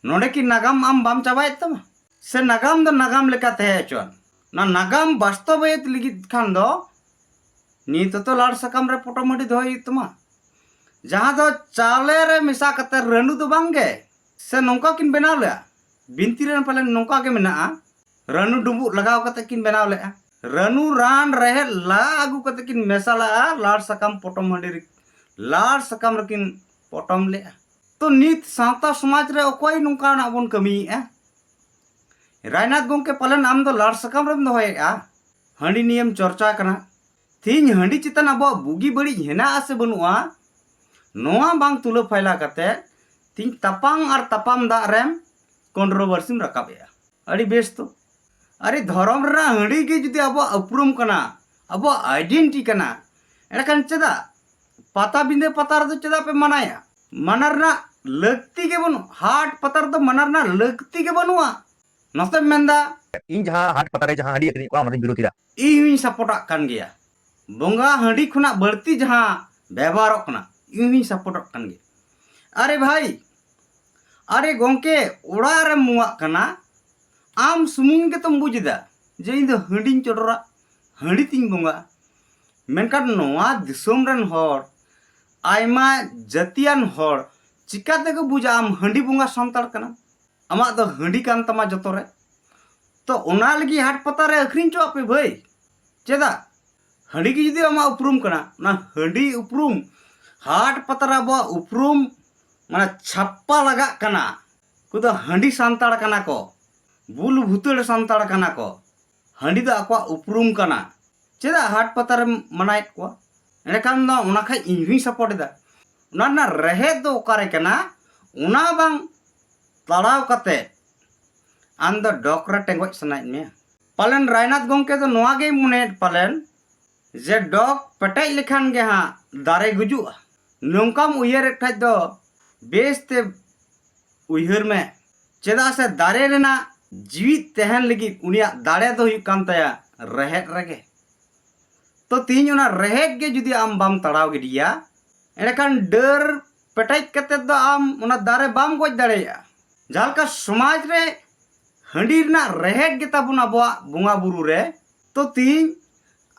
ᱱᱚᱰᱮ ᱠᱤ ᱱᱟᱜᱟᱢ ᱟᱢ ᱵᱟᱢ ᱪᱟᱵᱟᱭᱮᱫ ᱛᱟᱢᱟ? ᱥᱮ ᱱᱟᱜᱟᱢ ᱫᱚ ᱱᱟᱜᱟᱢ ᱞᱮᱠᱟ ᱛᱟᱦᱮᱸ ᱦᱚᱪᱚᱣᱟᱱ? ᱚᱱᱟ ᱱᱟᱜᱟᱢ ᱵᱟᱥᱛᱚᱵᱟᱭᱤᱛ ᱞᱟᱹᱜᱤᱫ ᱠᱷᱟᱱ ᱫᱚ ᱱᱤᱛ ᱦᱚᱸᱛᱚ ᱞᱟᱲ ᱥᱟᱠᱟᱢ ᱨᱮ ᱯᱚᱴᱚᱢ ᱦᱟᱺᱰᱤ ᱫᱚᱦᱚᱭ ᱦᱩᱭᱩᱜ ᱛᱟᱢᱟ, ᱡᱟᱦᱟᱸ ᱫᱚ ᱪᱟᱣᱞᱮ ᱨᱮ ᱢᱮᱥᱟ ᱠᱟᱛᱮ ᱨᱟᱹᱱᱩ ᱫᱚ ᱵᱟᱝ ᱜᱮ᱾ ᱥᱮ ᱱᱚᱝᱠᱟ ᱠᱤᱱ ᱵᱮᱱᱟᱣ ᱞᱮᱜᱼᱟ? ᱵᱤᱱᱛᱤ ᱨᱮ ᱯᱟᱞᱮᱱ ᱱᱚᱝᱠᱟ ᱜᱮ ᱢᱮᱱᱟᱜᱼᱟ, ᱨᱟᱹᱱᱩ ᱰᱩᱸᱵᱩᱜ ᱞᱟᱜᱟᱣ ᱠᱟᱛᱮ ᱠᱤᱱ ᱵᱮᱱᱟᱣ ᱞᱮᱜᱼᱟ᱾ ᱨᱟᱹᱱᱩ ᱨᱟᱱ ᱨᱮᱦᱮᱫ ᱞᱟ ᱟᱹᱜᱩ ᱠᱟᱛᱮ ᱠᱤᱱ ᱢᱮᱥᱟ ᱞᱮᱜᱼᱟ, ᱞᱟᱲ ᱥᱟᱠᱟᱢ ᱯᱚᱴᱚᱢ ᱦᱟᱺᱰᱤ ᱨᱮ, ᱞᱟᱲ ᱥᱟᱠᱟᱢ ᱨᱮᱠᱤᱱ ᱯᱚᱴᱚᱢ ᱞᱮᱜᱼᱟ᱾ ᱛᱚ ᱱᱤᱛ ᱥᱟᱶᱛᱟ ᱥᱚᱢᱟᱡᱽ ᱨᱮ ᱚᱠᱚᱭ ᱱᱚᱝᱠᱟᱱᱟᱜ ᱵᱚᱱ ᱠᱟᱹᱢᱤᱭᱮᱜᱼᱟ? ᱨᱟᱭᱱᱟᱛᱷ ᱜᱚᱢᱠᱮ, ᱯᱟᱞᱮᱱ ᱟᱢ ᱫᱚ ᱞᱟᱲ ᱥᱟᱠᱟᱢ ᱨᱮᱢ ᱫᱚᱦᱚᱭᱮᱜᱼᱟ, ᱦᱟᱺᱰᱤ ᱱᱤᱭᱮᱢ ᱪᱚᱨᱪᱟ ᱠᱟᱱᱟ᱾ ᱛᱤᱦᱤᱧ ᱦᱟᱺᱰᱤ ᱪᱮᱛᱟᱱ ᱟᱵᱚᱣᱟᱜ ᱵᱩᱜᱤ ᱵᱟᱹᱲᱤᱡ ᱦᱮᱱᱟᱜᱼᱟ ᱥᱮ ᱵᱟᱹᱱᱩᱜᱼᱟ, ᱱᱚᱣᱟ ᱵᱟᱝ ᱛᱩᱞᱟᱹ ᱯᱷᱟᱭᱞᱟ ᱠᱟᱛᱮ ᱛᱤᱦᱤᱧ ᱛᱟᱯᱟᱝ ᱟᱨ ᱛᱟᱯᱟᱢ ᱫᱟᱜ ᱨᱮᱢ ᱠᱚᱱᱴᱨᱳᱵᱷᱟᱨᱥᱤᱢ ᱨᱟᱠᱟᱵᱮᱜᱼᱟ᱾ ᱟᱹᱰᱤ ᱵᱮᱥ ᱛᱚ᱾ ᱟᱨᱮ, ᱫᱷᱚᱨᱚᱢ ᱨᱮᱱᱟᱜ ᱦᱟᱺᱰᱤ ᱜᱮ ᱡᱩᱫᱤ ᱟᱵᱚᱣᱟᱜ ᱩᱯᱨᱩᱢ ᱠᱟᱱᱟ, ᱟᱵᱚᱣᱟᱜ ᱟᱭᱰᱮᱱᱴᱤᱴᱤ ᱠᱟᱱᱟ, ᱮᱸᱰᱮᱠᱷᱟᱱ ᱪᱮᱫᱟᱜ ᱯᱟᱛᱟᱵᱤᱸᱫᱟᱹ ᱯᱟᱛᱟ ᱨᱮᱫᱚ ᱪᱮᱫᱟᱜ ᱯᱮ ᱢᱟᱱᱟᱭᱟ? ᱢᱟᱱᱟ ᱨᱮᱱᱟᱜ ᱞᱟᱹᱠᱛᱤ ᱜᱮ ᱵᱟᱹᱱᱩᱜ᱾ ᱦᱟᱴ ᱯᱟᱛᱟ ᱨᱮᱫᱚ ᱢᱟᱱᱟ ᱨᱮᱱᱟᱜ ᱞᱟᱹᱠᱛᱤ ᱜᱮ ᱵᱟᱹᱱᱩᱜᱼᱟ᱾ ᱱᱚᱛᱮᱢ ᱢᱮᱱᱫᱟ ᱤᱧ ᱡᱟᱦᱟᱸ ᱦᱟᱴ ᱯᱟᱛᱟ ᱨᱮ ᱡᱟᱦᱟᱸ ᱦᱟᱺᱰᱤ ᱟᱹᱠᱷᱨᱤᱧᱚᱜ ᱠᱟᱱᱟ, ᱚᱱᱟ ᱫᱚᱧ ᱵᱤᱨᱳᱫᱷ ᱮᱫᱟ᱾ ᱤᱧ ᱦᱚᱧ ᱥᱟᱯᱳᱨᱴᱟᱜ ᱠᱟᱱ ᱜᱮᱭᱟ᱾ ᱵᱚᱸᱜᱟ ᱦᱟᱺᱰᱤ ᱠᱷᱚᱱᱟᱜ ᱵᱟᱹᱲᱛᱤ ᱡᱟᱦᱟᱸ ᱵᱮᱵᱚᱦᱟᱨᱚᱜ ᱠᱟᱱᱟ, ᱤᱧ ᱦᱚᱸᱧ ᱥᱟᱯᱳᱨᱴᱚᱜ ᱠᱟᱱ ᱜᱮᱭᱟ᱾ ᱟᱨᱮ ᱵᱷᱟᱭ, ᱟᱨᱮ ᱜᱚᱢᱠᱮ, ᱚᱲᱟᱜ ᱨᱮᱢ ᱵᱚᱸᱜᱟᱜ ᱠᱟᱱᱟ, ᱟᱢ ᱥᱩᱢᱩᱝ ᱜᱮᱛᱚᱢ ᱵᱩᱡᱽ ᱮᱫᱟ ᱡᱮ ᱤᱧ ᱫᱚ ᱦᱟᱺᱰᱤᱧ ᱪᱚᱰᱚᱨᱟ, ᱦᱟᱺᱰᱤ ᱛᱤᱧ ᱵᱚᱸᱜᱟᱜᱼᱟ᱾ ᱢᱮᱱᱠᱷᱟᱱ ᱱᱚᱣᱟ ᱫᱤᱥᱚᱢ ᱨᱮᱱ ᱦᱚᱲ, ᱟᱭᱢᱟ ᱡᱟᱹᱛᱤᱭᱟᱱ ᱦᱚᱲ ᱪᱤᱠᱟᱹ ᱛᱮᱠᱚ ᱵᱩᱡᱟ ᱟᱢ ᱦᱟᱺᱰᱤ ᱵᱚᱸᱜᱟ ᱥᱟᱱᱛᱟᱲ ᱠᱟᱱᱟᱢ? ᱟᱢᱟᱜ ᱫᱚ ᱦᱟᱺᱰᱤ ᱠᱟᱱ ᱛᱟᱢᱟ ᱡᱚᱛᱚ ᱨᱮ᱾ ᱛᱚ ᱚᱱᱟ ᱞᱟᱹᱜᱤᱫ ᱦᱟᱴ ᱯᱟᱛᱟ ᱨᱮ ᱟᱹᱠᱷᱨᱤᱧ ᱦᱚᱪᱚᱣᱟᱜ ᱯᱮ ᱵᱷᱟᱹᱭ᱾ ᱪᱮᱫᱟᱜ? ᱦᱟᱺᱰᱤ ᱜᱮ ᱡᱩᱫᱤ ᱟᱢᱟᱜ ᱩᱯᱨᱩᱢ ᱠᱟᱱᱟ, ᱚᱱᱟ ᱦᱟᱺᱰᱤ ᱩᱯᱨᱩᱢ, ᱦᱟᱴ ᱯᱟᱛᱟ ᱨᱮ ᱟᱵᱚᱣᱟᱜ ᱩᱯᱨᱩᱢ ᱢᱟᱱᱮ ᱪᱷᱟᱯᱯᱟ ᱞᱟᱜᱟᱜ ᱠᱟᱱᱟ᱾ ᱩᱱᱠᱩ ᱫᱚ ᱦᱟᱺᱰᱤ ᱥᱟᱱᱛᱟᱲ ᱠᱟᱱᱟ ᱠᱚ, ᱵᱩᱞ ᱵᱷᱩᱛᱟᱹᱲ ᱥᱟᱱᱛᱟᱲ ᱠᱟᱱᱟ ᱠᱚ᱾ ᱦᱟᱺᱰᱤ ᱫᱚ ᱟᱠᱚᱣᱟᱜ ᱩᱯᱨᱩᱢ ᱠᱟᱱᱟ᱾ ᱪᱮᱫᱟᱜ ᱦᱟᱴ ᱯᱟᱛᱟ ᱨᱮᱢ ᱢᱟᱱᱟᱭᱮᱫ ᱠᱚᱣᱟ? ᱮᱸᱰᱮᱠᱷᱟᱱ ᱫᱚ ᱚᱱᱟ ᱠᱷᱟᱡ ᱤᱧ ᱦᱚᱸᱧ ᱥᱟᱯᱳᱨᱴ ᱮᱫᱟ᱾ ᱚᱱᱟ ᱨᱮᱱᱟᱜ ᱨᱮᱦᱮᱫ ᱫᱚ ᱚᱠᱟᱨᱮ ᱠᱟᱱᱟ, ᱚᱱᱟ ᱵᱟᱝ ᱛᱟᱲᱟᱣ ᱠᱟᱛᱮ ᱟᱢ ᱫᱚ ᱰᱚᱠ ᱨᱮ ᱴᱮᱸᱜᱚᱡ ᱥᱟᱱᱟᱭᱮᱫ ᱢᱮᱭᱟ᱾ ᱯᱟᱞᱮᱱ ᱨᱟᱭᱱᱟᱛᱷ ᱜᱚᱢᱠᱮ ᱫᱚ ᱱᱚᱣᱟ ᱜᱮᱭ ᱢᱚᱱᱮᱭᱮᱫ ᱯᱟᱞᱮᱱ ᱡᱮ ᱰᱚᱠ ᱯᱮᱴᱮᱡ ᱞᱮᱠᱷᱟᱱ ᱜᱮ ᱦᱟᱸᱜ ᱫᱟᱨᱮ ᱜᱩᱡᱩᱜᱼᱟ᱾ ᱱᱚᱝᱠᱟᱢ ᱩᱭᱦᱟᱹᱨᱮᱫ ᱠᱷᱟᱡ ᱫᱚ ᱵᱮᱥ ᱛᱮ ᱩᱭᱦᱟᱹᱨ ᱢᱮ᱾ ᱪᱮᱫᱟᱜ ᱥᱮ ᱫᱟᱨᱮ ᱨᱮᱱᱟᱜ ᱡᱤᱣᱤᱫ ᱛᱟᱦᱮᱱ ᱞᱟᱹᱜᱤᱫ ᱩᱱᱤᱭᱟᱜ ᱫᱟᱲᱮ ᱫᱚ ᱦᱩᱭᱩᱜ ᱠᱟᱱ ᱛᱟᱭᱟ ᱨᱮᱦᱮᱫ ᱨᱮᱜᱮ᱾ ᱛᱚ ᱛᱤᱦᱤᱧ ᱚᱱᱟ ᱨᱮᱦᱮᱫ ᱜᱮ ᱡᱩᱫᱤ ᱟᱢ ᱵᱟᱢ ᱛᱟᱲᱟᱣ ᱜᱤᱰᱤᱭᱟ, ᱮᱸᱰᱮᱠᱷᱟᱱ ᱰᱟᱹᱨ ᱯᱮᱴᱮᱡ ᱠᱟᱛᱮ ᱫᱚ ᱟᱢ ᱚᱱᱟ ᱫᱟᱨᱮ ᱵᱟᱢ ᱜᱚᱡ ᱫᱟᱲᱮᱭᱟᱜᱼᱟ᱾ ᱡᱟᱦᱟᱸ ᱞᱮᱠᱟ ᱥᱚᱢᱟᱡᱽ ᱨᱮ ᱦᱟᱺᱰᱤ ᱨᱮᱱᱟᱜ ᱨᱮᱦᱮᱫ ᱜᱮ ᱛᱟᱵᱚᱱ ᱟᱵᱚᱣᱟᱜ ᱵᱚᱸᱜᱟ ᱵᱩᱨᱩ ᱨᱮ, ᱛᱚ ᱛᱤᱦᱤᱧ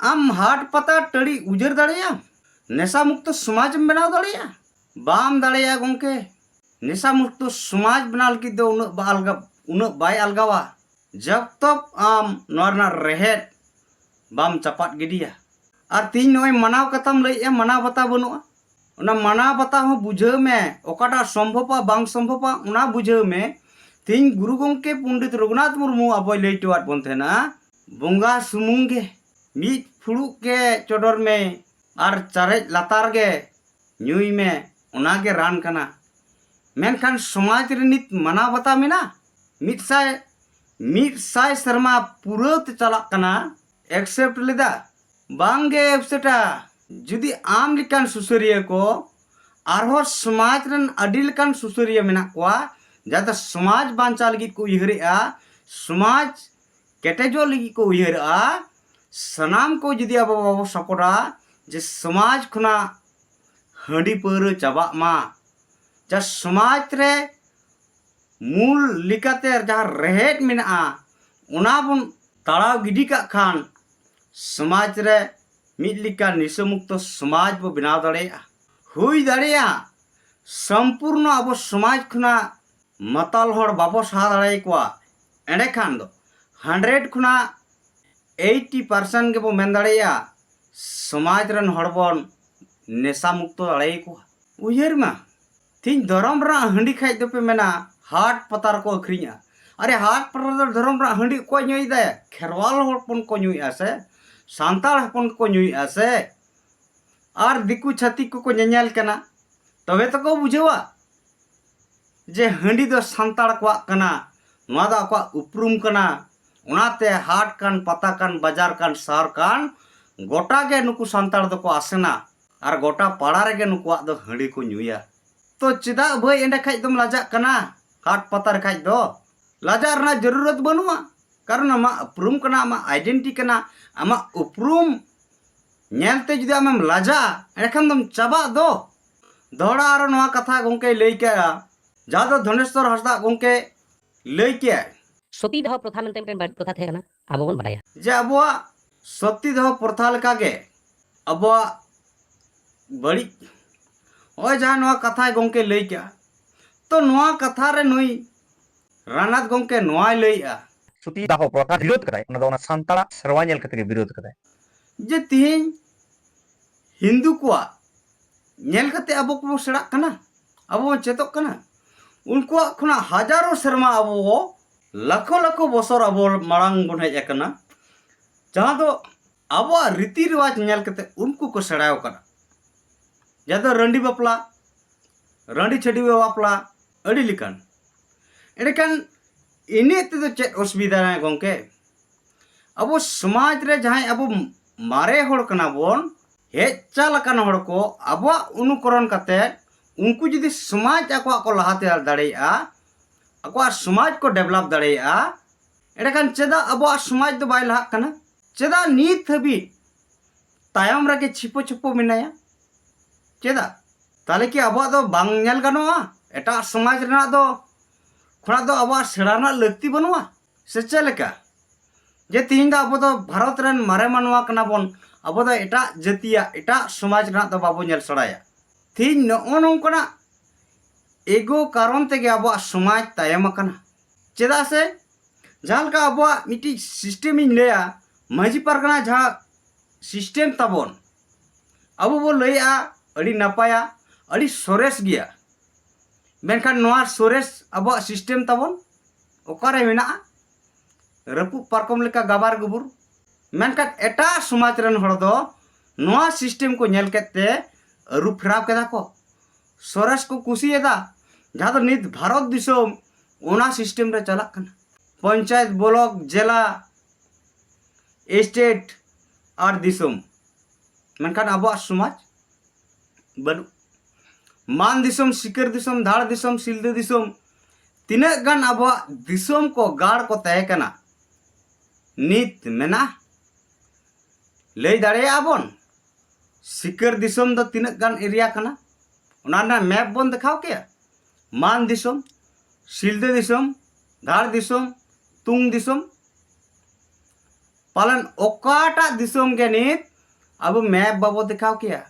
ᱟᱢ ᱦᱟᱴ ᱯᱟᱛᱟ ᱴᱟᱺᱰᱤ ᱩᱡᱟᱹᱲ ᱫᱟᱲᱮᱭᱟᱜᱼᱟᱢ? ᱱᱮᱥᱟ ᱢᱩᱠᱛᱚ ᱥᱚᱢᱟᱡᱽ ᱮᱢ ᱵᱮᱱᱟᱣ ᱫᱟᱲᱮᱭᱟᱜᱼᱟ? ᱵᱟᱢ ᱫᱟᱲᱮᱭᱟᱜᱼᱟ ᱜᱚᱢᱠᱮ᱾ ᱱᱮᱥᱟ ᱢᱩᱠᱛᱚ ᱥᱚᱢᱟᱡᱽ ᱵᱮᱱᱟᱣ ᱞᱟᱹᱜᱤᱫ ᱫᱚ ᱩᱱᱟᱹᱜ ᱵᱟ-, ᱟᱞᱜᱟ, ᱩᱱᱟᱹᱜ ᱵᱟᱭ ᱟᱞᱜᱟᱣᱟ᱾ ᱡᱚᱵ ᱛᱚᱵ ᱟᱢ ᱱᱚᱣᱟ ᱨᱮᱱᱟᱜ ᱨᱮᱦᱮᱫ ᱵᱟᱢ ᱪᱟᱯᱟᱫ ᱜᱤᱰᱤᱭᱟ᱾ ᱟᱨ ᱛᱤᱦᱤᱧ ᱱᱚᱜᱼᱚᱭ ᱢᱟᱱᱟᱣ ᱠᱟᱛᱷᱟᱢ ᱞᱟᱹᱭᱮᱫᱼᱟ, ᱢᱟᱱᱟᱣ ᱵᱟᱛᱟᱣ ᱵᱟᱹᱱᱩᱜᱼᱟ᱾ ᱚᱱᱟ ᱢᱟᱱᱟᱣ ᱵᱟᱛᱟᱣ ᱦᱚᱸ ᱵᱩᱡᱷᱟᱹᱣ ᱢᱮ, ᱚᱠᱟᱴᱟᱜ ᱥᱚᱢᱵᱷᱚᱵᱟ ᱵᱟᱝ ᱥᱚᱢᱵᱷᱚᱵᱟ ᱚᱱᱟ ᱵᱩᱡᱷᱟᱹᱣ ᱢᱮ᱾ ᱛᱤᱦᱤᱧ ᱜᱩᱨᱩ ᱜᱚᱢᱠᱮ ᱯᱚᱱᱰᱤᱛ ᱨᱚᱜᱷᱩᱱᱟᱛᱷ ᱢᱩᱨᱢᱩ ᱟᱵᱚᱭ ᱞᱟᱹᱭ ᱦᱚᱴᱚᱣᱟᱫ ᱵᱚᱱ ᱛᱟᱦᱮᱱᱟ, ᱵᱚᱸᱜᱟ ᱥᱩᱢᱩᱝ ᱜᱮ ᱢᱤᱫ ᱯᱷᱩᱲᱩᱜ ᱜᱮ ᱪᱚᱰᱚᱨ ᱢᱮ ᱟᱨ ᱪᱟᱨᱮᱡ ᱞᱟᱛᱟᱨ ᱜᱮ ᱧᱩᱭ ᱢᱮ, ᱚᱱᱟ ᱜᱮ ᱨᱟᱱ ᱠᱟᱱᱟ᱾ ᱢᱮᱱᱠᱷᱟᱱ ᱥᱚᱢᱟᱡᱽ ᱨᱮ ᱱᱤᱛ ᱢᱟᱱᱟᱣ ᱵᱟᱛᱟᱣ ᱢᱮᱱᱟᱜᱼᱟ? ᱢᱤᱫ ᱥᱟᱭ, ᱢᱤᱫ ᱥᱟᱭ ᱥᱮᱨᱢᱟ ᱯᱩᱨᱟᱹᱣ ᱛᱮ ᱪᱟᱞᱟᱜ ᱠᱟᱱᱟ, ᱮᱠᱥᱮᱯᱴ ᱞᱮᱫᱟ? ᱵᱟᱝ ᱜᱮ ᱮᱠᱥᱮᱯᱴᱟ᱾ ᱡᱩᱫᱤ ᱟᱢ ᱞᱮᱠᱟᱱ ᱥᱩᱥᱟᱹᱨᱤᱭᱟᱹ ᱠᱚ ᱟᱨᱦᱚᱸ ᱥᱚᱢᱟᱡᱽ ᱨᱮᱱ ᱟᱹᱰᱤ ᱞᱮᱠᱟᱱ ᱥᱩᱥᱟᱹᱨᱤᱭᱟᱹ ᱢᱮᱱᱟᱜ ᱠᱚᱣᱟ, ᱡᱟᱛᱮ ᱥᱚᱢᱟᱡᱽ ᱵᱟᱧᱪᱟᱣ ᱞᱟᱹᱜᱤᱫ ᱠᱚ ᱩᱭᱦᱟᱹᱨᱮᱜᱼᱟ, ᱥᱚᱢᱟᱡᱽ ᱠᱮᱴᱮᱡᱚᱜ ᱞᱟᱹᱜᱤᱫ ᱠᱚ ᱩᱭᱦᱟᱹᱨᱮᱜᱼᱟ, ᱥᱟᱱᱟᱢ ᱠᱚ ᱡᱩᱫᱤ ᱟᱵᱚ ᱵᱟᱵᱚ ᱥᱟᱯᱚᱴᱟ ᱡᱮ ᱥᱚᱢᱟᱡᱽ ᱠᱷᱚᱱᱟᱜ ᱦᱟᱺᱰᱤ ᱯᱟᱹᱣᱨᱟᱹ ᱪᱟᱵᱟᱜ ᱢᱟ, ᱡᱟ ᱥᱚᱢᱟᱡᱽ ᱨᱮ ᱢᱩᱞ ᱞᱮᱠᱟᱛᱮ ᱡᱟᱦᱟᱸ ᱨᱮᱦᱮᱫ ᱢᱮᱱᱟᱜᱼᱟ, ᱚᱱᱟ ᱵᱚᱱ ᱛᱟᱲᱟᱣ ᱜᱤᱰᱤ ᱠᱟᱜ ᱠᱷᱟᱱ ᱥᱚᱢᱟᱡᱽ ᱨᱮ ᱢᱤᱫ ᱞᱮᱠᱟ ᱱᱤᱥᱟᱹ ᱢᱩᱠᱛᱚ ᱥᱚᱢᱟᱡᱽ ᱵᱚ ᱵᱮᱱᱟᱣ ᱫᱟᱲᱮᱭᱟᱜᱼᱟ᱾ ᱦᱩᱭ ᱫᱟᱲᱮᱭᱟᱜᱼᱟ ᱥᱚᱢᱯᱩᱨᱱᱚ ᱟᱵᱚ ᱥᱚᱢᱟᱡᱽ ᱠᱷᱚᱱᱟᱜ ᱢᱟᱛᱟᱞ ᱦᱚᱲ ᱵᱟᱵᱚ ᱥᱟᱦᱟ ᱫᱟᱲᱮᱭᱟᱠᱚᱣᱟ, ᱮᱸᱰᱮᱠᱷᱟᱱ ᱫᱚ ᱦᱟᱱᱰᱨᱮᱰ ᱠᱷᱚᱱᱟᱜ ᱮᱭᱤᱴᱤ ᱯᱟᱨᱥᱮᱱᱴ ᱜᱮᱵᱚ ᱢᱮᱱ ᱫᱟᱲᱮᱭᱟᱜᱼᱟ ᱥᱚᱢᱟᱡᱽ ᱨᱮᱱ ᱦᱚᱲ ᱵᱚᱱ ᱱᱮᱥᱟ ᱢᱩᱠᱛᱚ ᱫᱟᱲᱮᱭᱟᱠᱚᱣᱟ᱾ ᱩᱭᱦᱟᱹᱨ ᱢᱟ, ᱛᱤᱦᱤᱧ ᱫᱷᱚᱨᱚᱢ ᱨᱮᱱᱟᱜ ᱦᱟᱺᱰᱤ ᱠᱷᱟᱡ ᱫᱚᱯᱮ ᱢᱮᱱᱟ ᱦᱟᱴ ᱯᱟᱛᱟ ᱨᱮᱠᱚ ᱟᱹᱠᱷᱨᱤᱧᱟ᱾ ᱟᱨᱮ, ᱦᱟᱴ ᱯᱟᱛᱟ ᱨᱮᱫᱚ ᱫᱷᱚᱨᱚᱢ ᱨᱮᱱᱟᱜ ᱦᱟᱺᱰᱤ ᱚᱠᱚᱭ ᱧᱩᱭᱮᱫᱟᱭ? ᱠᱷᱮᱨᱣᱟᱞ ᱦᱚᱲ ᱦᱚᱯᱚᱱ ᱠᱚ ᱧᱩᱭᱮᱫᱼᱟ ᱥᱮ, ᱥᱟᱱᱛᱟᱲ ᱦᱚᱯᱚᱱ ᱠᱚ ᱧᱩᱭᱮᱫᱼᱟ ᱥᱮ, ᱟᱨ ᱫᱤᱠᱩ ᱪᱷᱟᱹᱛᱤᱠ ᱠᱚᱠᱚ ᱧᱮᱧᱮᱞ ᱠᱟᱱᱟ, ᱛᱚᱵᱮ ᱛᱚᱠᱚ ᱵᱩᱡᱷᱟᱹᱣᱟ ᱡᱮ ᱦᱟᱺᱰᱤ ᱫᱚ ᱥᱟᱱᱛᱟᱲ ᱠᱚᱣᱟᱜ ᱠᱟᱱᱟ, ᱱᱚᱣᱟ ᱫᱚ ᱟᱠᱚᱣᱟᱜ ᱩᱯᱨᱩᱢ ᱠᱟᱱᱟ᱾ ᱚᱱᱟᱛᱮ ᱦᱟᱴ ᱠᱟᱱ, ᱯᱟᱛᱟ ᱠᱟᱱ, ᱵᱟᱡᱟᱨ ᱠᱟᱱ, ᱥᱟᱦᱟᱨ ᱠᱟᱱ, ᱜᱚᱴᱟ ᱜᱮ ᱱᱩᱠᱩ ᱥᱟᱱᱛᱟᱲ ᱫᱚᱠᱚ ᱟᱥᱮᱱᱟ ᱟᱨ ᱜᱚᱴᱟ ᱯᱟᱲᱟ ᱨᱮᱜᱮ ᱱᱩᱠᱩᱣᱟᱜ ᱫᱚ ᱦᱟᱺᱰᱤ ᱠᱚ ᱧᱩᱭᱟ᱾ ᱛᱚ ᱪᱮᱫᱟᱜ ᱵᱷᱟᱹᱭ ᱮᱸᱰᱮ ᱠᱷᱟᱡ ᱫᱚᱢ ᱞᱟᱡᱟᱜ ᱠᱟᱱᱟ ᱦᱟᱴ ᱯᱟᱛᱟ ᱨᱮ ᱠᱷᱟᱡ ᱫᱚ? ᱞᱟᱡᱟᱜ ᱨᱮᱱᱟᱜ ᱡᱟᱹᱨᱩᱨᱚᱛ ᱵᱟᱹᱱᱩᱜᱼᱟ, ᱠᱟᱨᱚᱱ ᱟᱢᱟᱜ ᱩᱯᱨᱩᱢ ᱠᱟᱱᱟ, ᱟᱢᱟᱜ ᱟᱭᱰᱮᱱᱴᱤᱴᱤ ᱠᱟᱱᱟ᱾ ᱟᱢᱟᱜ ᱩᱯᱨᱩᱢ ᱧᱮᱞᱛᱮ ᱡᱩᱫᱤ ᱟᱢᱮᱢ ᱞᱟᱡᱟᱜᱼᱟ, ᱮᱸᱰᱮᱠᱷᱟᱱ ᱫᱚᱢ ᱪᱟᱵᱟᱜ ᱫᱚ᱾ ᱫᱚᱦᱲᱟ ᱟᱨᱚ ᱱᱚᱣᱟ ᱠᱟᱛᱷᱟ ᱜᱚᱢᱠᱮᱭ ᱞᱟᱹᱭ ᱠᱮᱜᱼᱟ, ᱡᱟᱦᱟᱸ ᱫᱚ ᱫᱷᱚᱱᱮᱥᱣᱚᱨ ᱦᱟᱸᱥᱫᱟᱜ ᱜᱚᱢᱠᱮ ᱞᱟᱹᱭ ᱠᱮᱜᱼᱟᱭ ᱥᱚᱛᱤ ᱫᱟᱦᱚ ᱯᱨᱚᱛᱷᱟ ᱢᱮᱱᱛᱮ ᱢᱤᱫᱴᱮᱱ ᱵᱟᱹᱲᱤᱡ ᱯᱨᱚᱛᱷᱟ ᱛᱟᱦᱮᱸ ᱠᱟᱱᱟ, ᱟᱵᱚ ᱵᱚᱱ ᱵᱟᱰᱟᱭᱟ᱾ ᱡᱮ ᱟᱵᱚᱣᱟᱜ ᱥᱚᱛᱤ ᱫᱟᱦᱚ ᱯᱨᱚᱛᱷᱟ ᱞᱮᱠᱟᱜᱮ ᱟᱵᱚᱣᱟᱜ ᱵᱟᱹᱲᱤᱡ, ᱱᱚᱜᱼᱚᱭ ᱡᱟᱦᱟᱸ ᱱᱚᱣᱟ ᱠᱟᱛᱷᱟᱭ ᱜᱚᱢᱠᱮ ᱞᱟᱹᱭ ᱠᱮᱜᱼᱟ, ᱛᱚ ᱱᱚᱣᱟ ᱠᱟᱛᱷᱟ ᱨᱮ ᱱᱩᱭ ᱨᱟᱱᱟᱛᱷ ᱜᱚᱢᱠᱮ ᱱᱚᱣᱟᱭ ᱞᱟᱹᱭᱮᱜᱼᱟ, ᱥᱚᱛᱤ ᱫᱟᱦᱚ ᱯᱨᱚᱛᱷᱟ ᱵᱤᱨᱳᱫ ᱠᱟᱫᱟᱭ, ᱚᱱᱟ ᱫᱚ ᱚᱱᱟ ᱥᱟᱱᱛᱟᱲᱟᱜ ᱥᱮᱨᱣᱟ ᱧᱮᱞ ᱠᱟᱛᱮ ᱜᱮ ᱵᱤᱨᱳᱫ ᱠᱟᱫᱟᱭ᱾ ᱡᱮ ᱛᱤᱦᱤᱧ ᱦᱤᱱᱫᱩ ᱠᱚᱣᱟᱜ ᱧᱮᱞ ᱠᱟᱛᱮ ᱟᱵᱚ ᱠᱚᱵᱚ ᱥᱮᱬᱟᱜ ᱠᱟᱱᱟ, ᱟᱵᱚ ᱵᱚᱱ ᱪᱮᱫᱚᱜ ᱠᱟᱱᱟ᱾ ᱩᱱᱠᱩᱣᱟᱜ ᱠᱷᱚᱱᱟᱜ ᱦᱟᱡᱟᱨᱚ ᱥᱮᱨᱢᱟ ᱟᱵᱚ ᱞᱟᱠᱷᱚ ᱞᱟᱠᱷᱚ ᱵᱚᱥᱚᱨ ᱟᱵᱚ ᱢᱟᱲᱟᱝ ᱵᱚᱱ ᱦᱮᱡ ᱟᱠᱟᱱᱟ, ᱡᱟᱦᱟᱸ ᱫᱚ ᱟᱵᱚᱣᱟᱜ ᱨᱤᱛᱤ ᱨᱮᱣᱟᱡᱽ ᱧᱮᱞ ᱠᱟᱛᱮ ᱩᱱᱠᱩ ᱠᱚ ᱥᱮᱬᱟᱣ ᱠᱟᱱᱟ᱾ ᱡᱟᱦᱟᱸ ᱫᱚ ᱨᱟᱺᱰᱤ ᱵᱟᱯᱞᱟ, ᱨᱟᱺᱰᱤ ᱪᱷᱟᱹᱰᱣᱤ ᱵᱟᱯᱞᱟ, ᱟᱹᱰᱤ ᱞᱮᱠᱟᱱ᱾ ᱮᱸᱰᱮᱠᱷᱟᱱ ᱮᱱᱮᱡ ᱛᱮᱫᱚ ᱪᱮᱫ ᱚᱥᱩᱵᱤᱫᱷᱟ ᱜᱚᱢᱠᱮ? ᱟᱵᱚ ᱥᱚᱢᱟᱡᱽ ᱨᱮ ᱡᱟᱦᱟᱸᱭ ᱟᱵᱚ ᱢᱟᱨᱮ ᱦᱚᱲ ᱠᱟᱱᱟ ᱵᱚᱱ, ᱦᱮᱡ ᱪᱟᱞ ᱟᱠᱟᱱ ᱦᱚᱲ ᱠᱚ ᱟᱵᱚᱣᱟᱜ ᱚᱱᱩᱠᱚᱨᱚᱱ ᱠᱟᱛᱮ ᱩᱱᱠᱩ ᱡᱩᱫᱤ ᱥᱚᱢᱟᱡᱽ ᱟᱠᱚᱣᱟᱜ ᱠᱚ ᱞᱟᱦᱟ ᱛᱮᱭᱟᱨ ᱫᱟᱲᱮᱭᱟᱜᱼᱟ, ᱟᱠᱚᱣᱟᱜ ᱥᱚᱢᱟᱡᱽ ᱠᱚ ᱰᱮᱵᱷᱞᱚᱯ ᱫᱟᱲᱮᱭᱟᱜᱼᱟ, ᱮᱸᱰᱮᱠᱷᱟᱱ ᱪᱮᱫᱟᱜ ᱟᱵᱚᱣᱟᱜ ᱥᱚᱢᱟᱡᱽ ᱫᱚ ᱵᱟᱭ ᱞᱟᱦᱟᱜ ᱠᱟᱱᱟ? ᱪᱮᱫᱟᱜ ᱱᱤᱛ ᱦᱟᱹᱵᱤᱡ ᱛᱟᱭᱚᱢ ᱨᱮᱜᱮ ᱪᱷᱤᱯᱚ ᱪᱷᱚᱯᱚ ᱢᱮᱱᱟᱭᱟ? ᱪᱮᱫᱟᱜ? ᱛᱟᱦᱞᱮ ᱠᱤ ᱟᱵᱚᱣᱟᱜ ᱫᱚ ᱵᱟᱝ ᱧᱮᱞ ᱜᱟᱱᱚᱜᱼᱟ? ᱮᱴᱟᱜ ᱥᱚᱢᱟᱡᱽ ᱨᱮᱱᱟᱜ ᱫᱚ ᱠᱷᱚᱱᱟᱜ ᱫᱚ ᱟᱵᱚᱣᱟᱜ ᱥᱮᱬᱟ ᱨᱮᱱᱟᱜ ᱞᱟᱹᱠᱛᱤ ᱵᱟᱹᱱᱩᱜᱼᱟ ᱥᱮ ᱪᱮᱫ ᱞᱮᱠᱟ? ᱡᱮ ᱛᱤᱦᱤᱧ ᱫᱚ ᱟᱵᱚ ᱫᱚ ᱵᱷᱟᱨᱚᱛ ᱨᱮᱱ ᱢᱟᱨᱮ ᱢᱟᱱᱣᱟ ᱠᱟᱱᱟ ᱵᱚᱱ, ᱟᱵᱚ ᱫᱚ ᱮᱴᱟᱜ ᱡᱟᱹᱛᱤᱭᱟᱜ, ᱮᱴᱟᱜ ᱥᱚᱢᱟᱡᱽ ᱨᱮᱱᱟᱜ ᱫᱚ ᱵᱟᱵᱚ ᱧᱮᱞ ᱥᱮᱬᱟᱭᱟ᱾ ᱛᱤᱦᱤᱧ ᱱᱚᱜᱼᱚ ᱱᱚᱝᱠᱟᱱᱟᱜ ᱮᱜᱳ ᱠᱟᱨᱚᱱ ᱛᱮᱜᱮ ᱟᱵᱚᱣᱟᱜ ᱥᱚᱢᱟᱡᱽ ᱛᱟᱭᱚᱢ ᱟᱠᱟᱱᱟ᱾ ᱪᱮᱫᱟᱜ ᱥᱮ ᱡᱟᱦᱟᱸ ᱞᱮᱠᱟ ᱟᱵᱚᱣᱟᱜ ᱢᱤᱫᱴᱤᱡ ᱥᱤᱥᱴᱮᱢ ᱤᱧ ᱞᱟᱹᱭᱟ, ᱢᱟᱹᱡᱷᱤ ᱯᱟᱨᱜᱟᱱᱟ ᱡᱟᱦᱟᱸ ᱥᱤᱥᱴᱮᱢ ᱛᱟᱵᱚᱱ, ᱟᱵᱚ ᱵᱚ ᱞᱟᱹᱭᱮᱜᱼᱟ ᱟᱹᱰᱤ ᱱᱟᱯᱟᱭᱟ, ᱟᱹᱰᱤ ᱥᱚᱨᱮᱥ ᱜᱮᱭᱟ᱾ ᱢᱮᱱᱠᱷᱟᱱ ᱱᱚᱣᱟ ᱥᱚᱨᱮᱥ ᱟᱵᱚᱣᱟᱜ ᱥᱤᱥᱴᱮᱢ ᱛᱟᱵᱚᱱ ᱚᱠᱟᱨᱮ ᱢᱮᱱᱟᱜᱼᱟ? ᱨᱟᱹᱯᱩᱫ ᱯᱟᱨᱠᱚᱢ ᱞᱮᱠᱟ ᱜᱟᱵᱟᱨ ᱜᱩᱵᱩᱨ᱾ ᱢᱮᱱᱠᱷᱟᱱ ᱮᱴᱟᱜ ᱥᱚᱢᱟᱡᱽ ᱨᱮᱱ ᱦᱚᱲ ᱫᱚ ᱱᱚᱣᱟ ᱥᱤᱥᱴᱮᱢ ᱠᱚ ᱧᱮᱞ ᱠᱮᱫ ᱛᱮ ᱟᱹᱨᱩ ᱯᱷᱮᱨᱟᱣ ᱠᱮᱫᱟ ᱠᱚ, ᱥᱚᱨᱮᱥ ᱠᱚ ᱠᱩᱥᱤᱭᱟᱫᱟ᱾ ᱡᱟᱦᱟᱸ ᱫᱚ ᱱᱤᱛ ᱵᱷᱟᱨᱚᱛ ᱫᱤᱥᱚᱢ ᱚᱱᱟ ᱥᱤᱥᱴᱮᱢ ᱨᱮ ᱪᱟᱞᱟᱜ ᱠᱟᱱᱟ, ᱯᱚᱧᱪᱟᱭᱮᱛ, ᱵᱞᱚᱠ, ᱡᱮᱞᱟ, ᱥᱴᱮᱴ ᱟᱨ ᱫᱤᱥᱚᱢ᱾ ᱢᱮᱱᱠᱷᱟᱱ ᱟᱵᱚᱣᱟᱜ ᱥᱚᱢᱟᱡᱽ ᱵᱟᱹᱱᱩᱜ᱾ ᱢᱟᱱ ᱫᱤᱥᱚᱢ, ᱥᱤᱠᱟᱹᱨ ᱫᱤᱥᱚᱢ, ᱫᱷᱟᱲ ᱫᱤᱥᱚᱢ, ᱥᱤᱞᱫᱟᱹ ᱫᱤᱥᱚᱢ, ᱛᱤᱱᱟᱹᱜ ᱜᱟᱱ ᱟᱵᱚᱣᱟᱜ ᱫᱤᱥᱚᱢ ᱠᱚ, ᱜᱟᱲ ᱠᱚ ᱛᱟᱦᱮᱸ ᱠᱟᱱᱟ, ᱱᱤᱛ ᱢᱮᱱᱟᱜᱼᱟ? ᱞᱟᱹᱭ ᱫᱟᱲᱮᱭᱟᱜᱼᱟ ᱵᱚᱱ? ᱥᱤᱠᱟᱹᱨ ᱫᱤᱥᱚᱢ ᱫᱚ ᱛᱤᱱᱟᱹᱜ ᱜᱟᱱ ᱮᱨᱤᱭᱟ ᱠᱟᱱᱟ, ᱚᱱᱟ ᱨᱮᱱᱟᱜ ᱢᱮᱯ ᱵᱚᱱ ᱫᱮᱠᱷᱟᱣ ᱠᱮᱭᱟ᱾ ᱢᱟᱱ ᱫᱤᱥᱚᱢ, ᱥᱤᱞᱫᱟᱹ ᱫᱤᱥᱚᱢ, ᱫᱷᱟᱲ ᱫᱤᱥᱚᱢ, ᱛᱩᱝ ᱫᱤᱥᱚᱢ, ᱯᱟᱞᱮᱱ ᱚᱠᱟᱴᱟᱜ ᱫᱤᱥᱚᱢ ᱜᱮ ᱱᱤᱛ ᱟᱵᱚ ᱢᱮᱯ ᱵᱟᱵᱚ ᱫᱮᱠᱷᱟᱣ ᱠᱮᱭᱟ᱾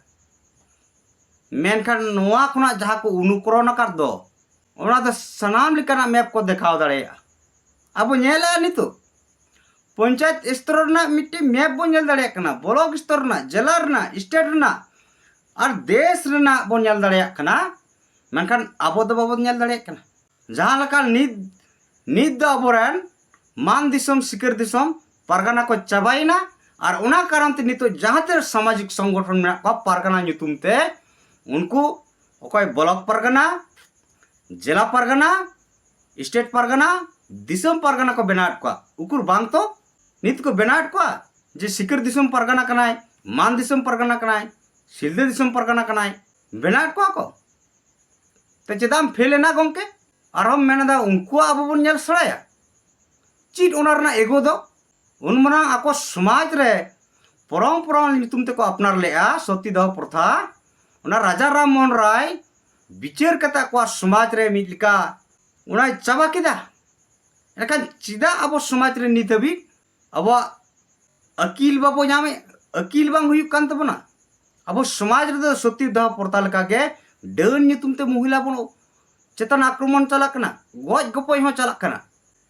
ᱢᱮᱱᱠᱷᱟᱱ ᱱᱚᱣᱟ ᱠᱷᱚᱱᱟᱜ ᱡᱟᱦᱟᱸ ᱠᱚ ᱚᱱᱩᱠᱚᱨᱚᱱ ᱟᱠᱟᱫ ᱫᱚ, ᱚᱱᱟ ᱫᱚ ᱥᱟᱱᱟᱢ ᱞᱮᱠᱟᱱᱟᱜ ᱢᱮᱯ ᱠᱚ ᱫᱮᱠᱷᱟᱣ ᱫᱟᱲᱮᱭᱟᱜᱼᱟ᱾ ᱟᱵᱚ ᱧᱮᱞᱮᱜᱼᱟ ᱱᱤᱛᱚᱜ ᱯᱚᱧᱪᱟᱭᱮᱛ ᱥᱛᱚᱨ ᱨᱮᱱᱟᱜ ᱢᱤᱫᱴᱤᱡ ᱢᱮᱯ ᱵᱚᱱ ᱧᱮᱞ ᱫᱟᱲᱮᱭᱟᱜ ᱠᱟᱱᱟ, ᱵᱞᱚᱠ ᱥᱛᱚᱨ ᱨᱮᱱᱟᱜ, ᱡᱮᱞᱟ ᱨᱮᱱᱟᱜ, ᱥᱴᱮᱴ ᱨᱮᱱᱟᱜ, ᱟᱨ ᱫᱮᱥ ᱨᱮᱱᱟᱜ ᱵᱚᱱ ᱧᱮᱞ ᱫᱟᱲᱮᱭᱟᱜ ᱠᱟᱱᱟ᱾ ᱢᱮᱱᱠᱷᱟᱱ ᱟᱵᱚ ᱫᱚ ᱵᱟᱵᱚᱱ ᱧᱮᱞ ᱫᱟᱲᱮᱭᱟᱜ ᱠᱟᱱᱟ᱾ ᱡᱟᱦᱟᱸ ᱞᱮᱠᱟ ᱱᱤᱛ, ᱱᱤᱛ ᱫᱚ ᱟᱵᱚᱨᱮᱱ ᱢᱟᱱ ᱫᱤᱥᱚᱢ, ᱥᱤᱠᱟᱹᱨ ᱫᱤᱥᱚᱢ ᱯᱟᱨᱜᱟᱱᱟ ᱠᱚ ᱪᱟᱵᱟᱭᱮᱱᱟ, ᱟᱨ ᱚᱱᱟ ᱠᱟᱨᱚᱱ ᱛᱮ ᱱᱤᱛᱚᱜ ᱡᱟᱦᱟᱸ ᱛᱤᱱᱟᱹᱜ ᱥᱟᱢᱟᱡᱤᱠ ᱥᱚᱝᱜᱚᱴᱷᱚᱱ ᱢᱮᱱᱟᱜ ᱠᱚᱣᱟ ᱯᱟᱨᱜᱟᱱᱟ ᱧᱩᱛᱩᱢ ᱛᱮ, ᱩᱱᱠᱩ ᱚᱠᱚᱭ ᱵᱞᱚᱠ ᱯᱟᱨᱜᱟᱱᱟ, ᱡᱮᱞᱟ ᱯᱟᱨᱜᱟᱱᱟ, ᱥᱴᱮᱴ ᱯᱟᱨᱜᱟᱱᱟ, ᱫᱤᱥᱚᱢ ᱯᱟᱨᱜᱟᱱᱟ ᱠᱚ ᱵᱮᱱᱟᱣᱮᱫ ᱠᱚᱣᱟ᱾ ᱩᱠᱩᱨ ᱵᱟᱝ ᱛᱚ? ᱱᱤᱛ ᱠᱚ ᱵᱮᱱᱟᱣᱮᱫ ᱠᱚᱣᱟ ᱡᱮ ᱥᱤᱠᱟᱹᱨ ᱫᱤᱥᱚᱢ ᱯᱟᱨᱜᱟᱱᱟ ᱠᱟᱱᱟᱭ, ᱢᱟᱱ ᱫᱤᱥᱚᱢ ᱯᱟᱨᱜᱟᱱᱟ ᱠᱟᱱᱟᱭ, ᱥᱤᱞᱫᱟᱹ ᱫᱤᱥᱚᱢ ᱯᱟᱨᱜᱟᱱᱟ ᱠᱟᱱᱟᱭ, ᱵᱮᱱᱟᱣᱮᱫ ᱠᱚᱣᱟ ᱠᱚ᱾ ᱛᱮ ᱪᱮᱫᱟᱜ ᱮᱢ ᱯᱷᱮᱞ ᱮᱱᱟ ᱜᱚᱢᱠᱮ? ᱟᱨᱦᱚᱸᱢ ᱢᱮᱱ ᱮᱫᱟ ᱩᱱᱠᱩᱣᱟᱜ ᱟᱵᱚ ᱵᱚᱱ ᱧᱮᱞ ᱥᱮᱬᱟᱭᱟ? ᱪᱮᱫ ᱚᱱᱟ ᱨᱮᱱᱟᱜ ᱮᱜᱳ ᱫᱚ? ᱩᱱ ᱢᱟᱨᱟᱝ ᱟᱠᱚ ᱥᱚᱢᱟᱡᱽ ᱨᱮ ᱯᱚᱨᱚᱢᱯᱚᱨᱟ ᱧᱩᱛᱩᱢ ᱛᱮᱠᱚ ᱟᱯᱱᱟᱨ ᱞᱮᱫᱼᱟ ᱥᱚᱛᱤ ᱫᱟᱦᱚ ᱯᱨᱚᱛᱷᱟ, ᱚᱱᱟ ᱨᱟᱡᱟ ᱨᱟᱢ ᱢᱳᱦᱚᱱ ᱨᱟᱭ ᱵᱤᱪᱟᱹᱨ ᱠᱟᱛᱮ ᱟᱠᱚᱣᱟᱜ ᱥᱚᱢᱟᱡᱽ ᱨᱮ ᱢᱤᱫ ᱞᱮᱠᱟ ᱚᱱᱟᱭ ᱪᱟᱵᱟ ᱠᱮᱫᱟ᱾ ᱮᱱᱠᱷᱟᱱ ᱪᱮᱫᱟᱜ ᱟᱵᱚ ᱥᱚᱢᱟᱡᱽ ᱨᱮ ᱱᱤᱛ ᱦᱟᱹᱵᱤᱡ ᱟᱵᱚᱣᱟᱜ ᱟᱹᱠᱤᱞ ᱵᱟᱵᱚ ᱧᱟᱢᱮᱫ, ᱟᱹᱠᱤᱞ ᱵᱟᱝ ᱦᱩᱭᱩᱜ ᱠᱟᱱ ᱛᱟᱵᱚᱱᱟ? ᱟᱵᱚ ᱥᱚᱢᱟᱡᱽ ᱨᱮᱫᱚ ᱥᱚᱛᱤ ᱫᱟᱦᱚ ᱯᱨᱚᱛᱷᱟ ᱞᱮᱠᱟᱜᱮ ᱰᱟᱹᱱ ᱧᱩᱛᱩᱢ ᱛᱮ ᱢᱚᱦᱤᱞᱟ ᱵᱚᱱ ᱪᱮᱛᱟᱱ ᱟᱠᱨᱚᱢᱚᱱ ᱪᱟᱞᱟᱜ ᱠᱟᱱᱟ, ᱜᱚᱡ ᱜᱚᱯᱚᱡ ᱦᱚᱸ ᱪᱟᱞᱟᱜ ᱠᱟᱱᱟ᱾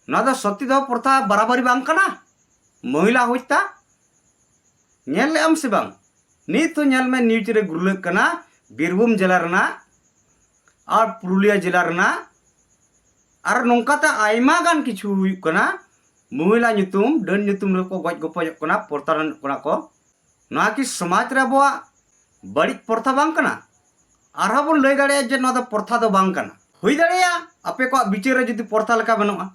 ᱱᱚᱣᱟ ᱫᱚ ᱥᱚᱛᱤ ᱫᱟᱦᱚ ᱯᱨᱚᱛᱷᱟ ᱵᱟᱨᱟᱵᱟᱨᱤ ᱵᱟᱝ ᱠᱟᱱᱟ? ᱢᱚᱦᱤᱞᱟ ᱦᱚᱛᱛᱟ ᱧᱮᱞ ᱞᱮᱫ ᱟᱢ ᱥᱮ ᱵᱟᱝ? ᱱᱤᱛ ᱦᱚᱸ ᱧᱮᱞ ᱢᱮ, ᱱᱤᱭᱩᱡᱽ ᱨᱮ ᱜᱩᱨᱞᱟᱹᱜ ᱠᱟᱱᱟ ᱵᱤᱨᱵᱷᱩᱢ ᱡᱮᱞᱟ ᱨᱮᱱᱟᱜ ᱟᱨ ᱯᱩᱨᱩᱞᱤᱭᱟᱹ ᱡᱮᱞᱟ ᱨᱮᱱᱟᱜ ᱟᱨ ᱱᱚᱝᱠᱟᱛᱮ ᱟᱭᱢᱟ ᱜᱟᱱ ᱠᱤᱪᱷᱩ ᱦᱩᱭᱩᱜ ᱠᱟᱱᱟ᱾ ᱢᱚᱦᱤᱞᱟ ᱧᱩᱛᱩᱢ, ᱰᱟᱹᱱ ᱧᱩᱛᱩᱢ ᱨᱮᱠᱚ ᱜᱚᱡ ᱜᱚᱯᱚᱡᱚᱜ ᱠᱟᱱᱟ, ᱯᱨᱚᱛᱟᱨᱚᱱᱚᱜ ᱠᱟᱱᱟ ᱠᱚ᱾ ᱱᱚᱣᱟ ᱠᱤ ᱥᱚᱢᱟᱡᱽ ᱨᱮ ᱟᱵᱚᱣᱟᱜ ᱵᱟᱹᱲᱤᱡ ᱯᱨᱚᱛᱷᱟ ᱵᱟᱝ ᱠᱟᱱᱟ? ᱟᱨᱦᱚᱸ ᱵᱚᱱ ᱞᱟᱹᱭ ᱫᱟᱲᱮᱭᱟᱜᱼᱟ ᱡᱮ ᱱᱚᱣᱟ ᱫᱚ ᱯᱨᱚᱛᱷᱟ ᱫᱚ ᱵᱟᱝ ᱠᱟᱱᱟ᱾ ᱦᱩᱭ ᱫᱟᱲᱮᱭᱟᱜᱼᱟ ᱟᱯᱮ ᱠᱚᱣᱟᱜ ᱵᱤᱪᱟᱹᱨ ᱨᱮ ᱡᱩᱫᱤ ᱯᱨᱚᱛᱷᱟ ᱞᱮᱠᱟ ᱵᱟᱹᱱᱩᱜᱼᱟ,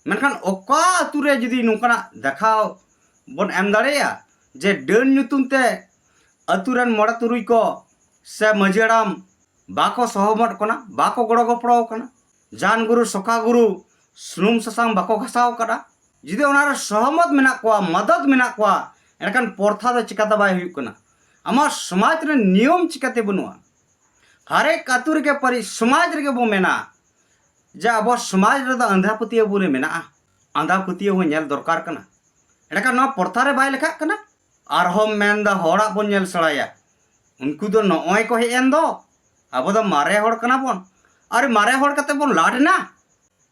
ᱢᱮᱱᱠᱷᱟᱱ ᱚᱠᱟ ᱟᱹᱛᱩ ᱨᱮ ᱡᱩᱫᱤ ᱱᱚᱝᱠᱟᱱᱟᱜ ᱫᱮᱠᱷᱟᱣ ᱵᱚᱱ ᱮᱢ ᱫᱟᱲᱮᱭᱟᱜᱼᱟ ᱡᱮ ᱰᱟᱹᱱ ᱧᱩᱛᱩᱢ ᱛᱮ ᱟᱹᱛᱩ ᱨᱮᱱ ᱢᱚᱬᱮ ᱛᱩᱨᱩᱭ ᱠᱚ ᱥᱮ ᱢᱟᱹᱡᱷᱤ ᱦᱟᱲᱟᱢ ᱵᱟᱠᱚ ᱥᱚᱦᱚᱢᱚᱛ ᱠᱟᱱᱟ, ᱵᱟᱠᱚ ᱜᱚᱲᱚ ᱜᱚᱯᱚᱲᱚ ᱠᱟᱱᱟ, ᱡᱟᱱ ᱜᱩᱨᱩ ᱥᱚᱠᱟ ᱜᱩᱨᱩ ᱥᱩᱱᱩᱢ ᱥᱟᱥᱟᱝ ᱵᱟᱠᱚ ᱜᱷᱟᱥᱟᱣ ᱠᱟᱫᱟ? ᱡᱩᱫᱤ ᱚᱱᱟᱨᱮ ᱥᱚᱦᱚᱢᱚᱛ ᱢᱮᱱᱟᱜ ᱠᱚᱣᱟ, ᱢᱚᱫᱚᱫ ᱢᱮᱱᱟᱜ ᱠᱚᱣᱟ, ᱮᱱᱠᱷᱟᱱ ᱯᱨᱚᱛᱷᱟ ᱫᱚ ᱪᱤᱠᱟᱛᱮ ᱵᱟᱭ ᱦᱩᱭᱩᱜ ᱠᱟᱱᱟ? ᱟᱢᱟᱜ ᱥᱚᱢᱟᱡᱽ ᱨᱮ ᱱᱤᱭᱚᱢ ᱪᱤᱠᱟᱛᱮ ᱵᱟᱹᱱᱩᱜᱼᱟ? ᱦᱟᱨᱮᱠ ᱟᱹᱛᱩ ᱨᱮᱜᱮ ᱯᱟᱹᱨᱤᱥ ᱥᱚᱢᱟᱡᱽ ᱨᱮᱜᱮ ᱵᱚ ᱢᱮᱱᱟ ᱡᱮ ᱟᱵᱚ ᱥᱚᱢᱟᱡᱽ ᱨᱮᱫᱚ ᱟᱸᱫᱷᱟ ᱯᱟᱹᱛᱭᱟᱹᱣ ᱵᱚᱞᱮ ᱢᱮᱱᱟᱜᱼᱟ᱾ ᱟᱸᱫᱷᱟ ᱯᱟᱹᱛᱭᱟᱹᱣ ᱦᱚᱸ ᱧᱮᱞ ᱫᱚᱨᱠᱟᱨ ᱠᱟᱱᱟ᱾ ᱮᱱᱠᱷᱟᱱ ᱱᱚᱣᱟ ᱯᱨᱚᱛᱷᱟ ᱨᱮ ᱵᱟᱭ ᱞᱮᱠᱷᱟᱜ ᱠᱟᱱᱟ᱾ ᱟᱨᱦᱚᱸ ᱢᱮᱱᱫᱟ ᱦᱚᱲᱟᱜ ᱵᱚᱱ ᱧᱮᱞ ᱥᱮᱬᱟᱭᱟ, ᱩᱱᱠᱩ ᱫᱚ ᱱᱚᱜᱼᱚᱭ ᱠᱚ ᱦᱮᱡ ᱮᱱ ᱫᱚ, ᱟᱵᱚ ᱫᱚ ᱢᱟᱨᱮ ᱦᱚᱲ ᱠᱟᱱᱟ ᱵᱚᱱ᱾ ᱟᱨ ᱢᱟᱨᱮ ᱦᱚᱲ ᱠᱟᱛᱮ ᱵᱚᱱ ᱞᱟᱴ ᱮᱱᱟ?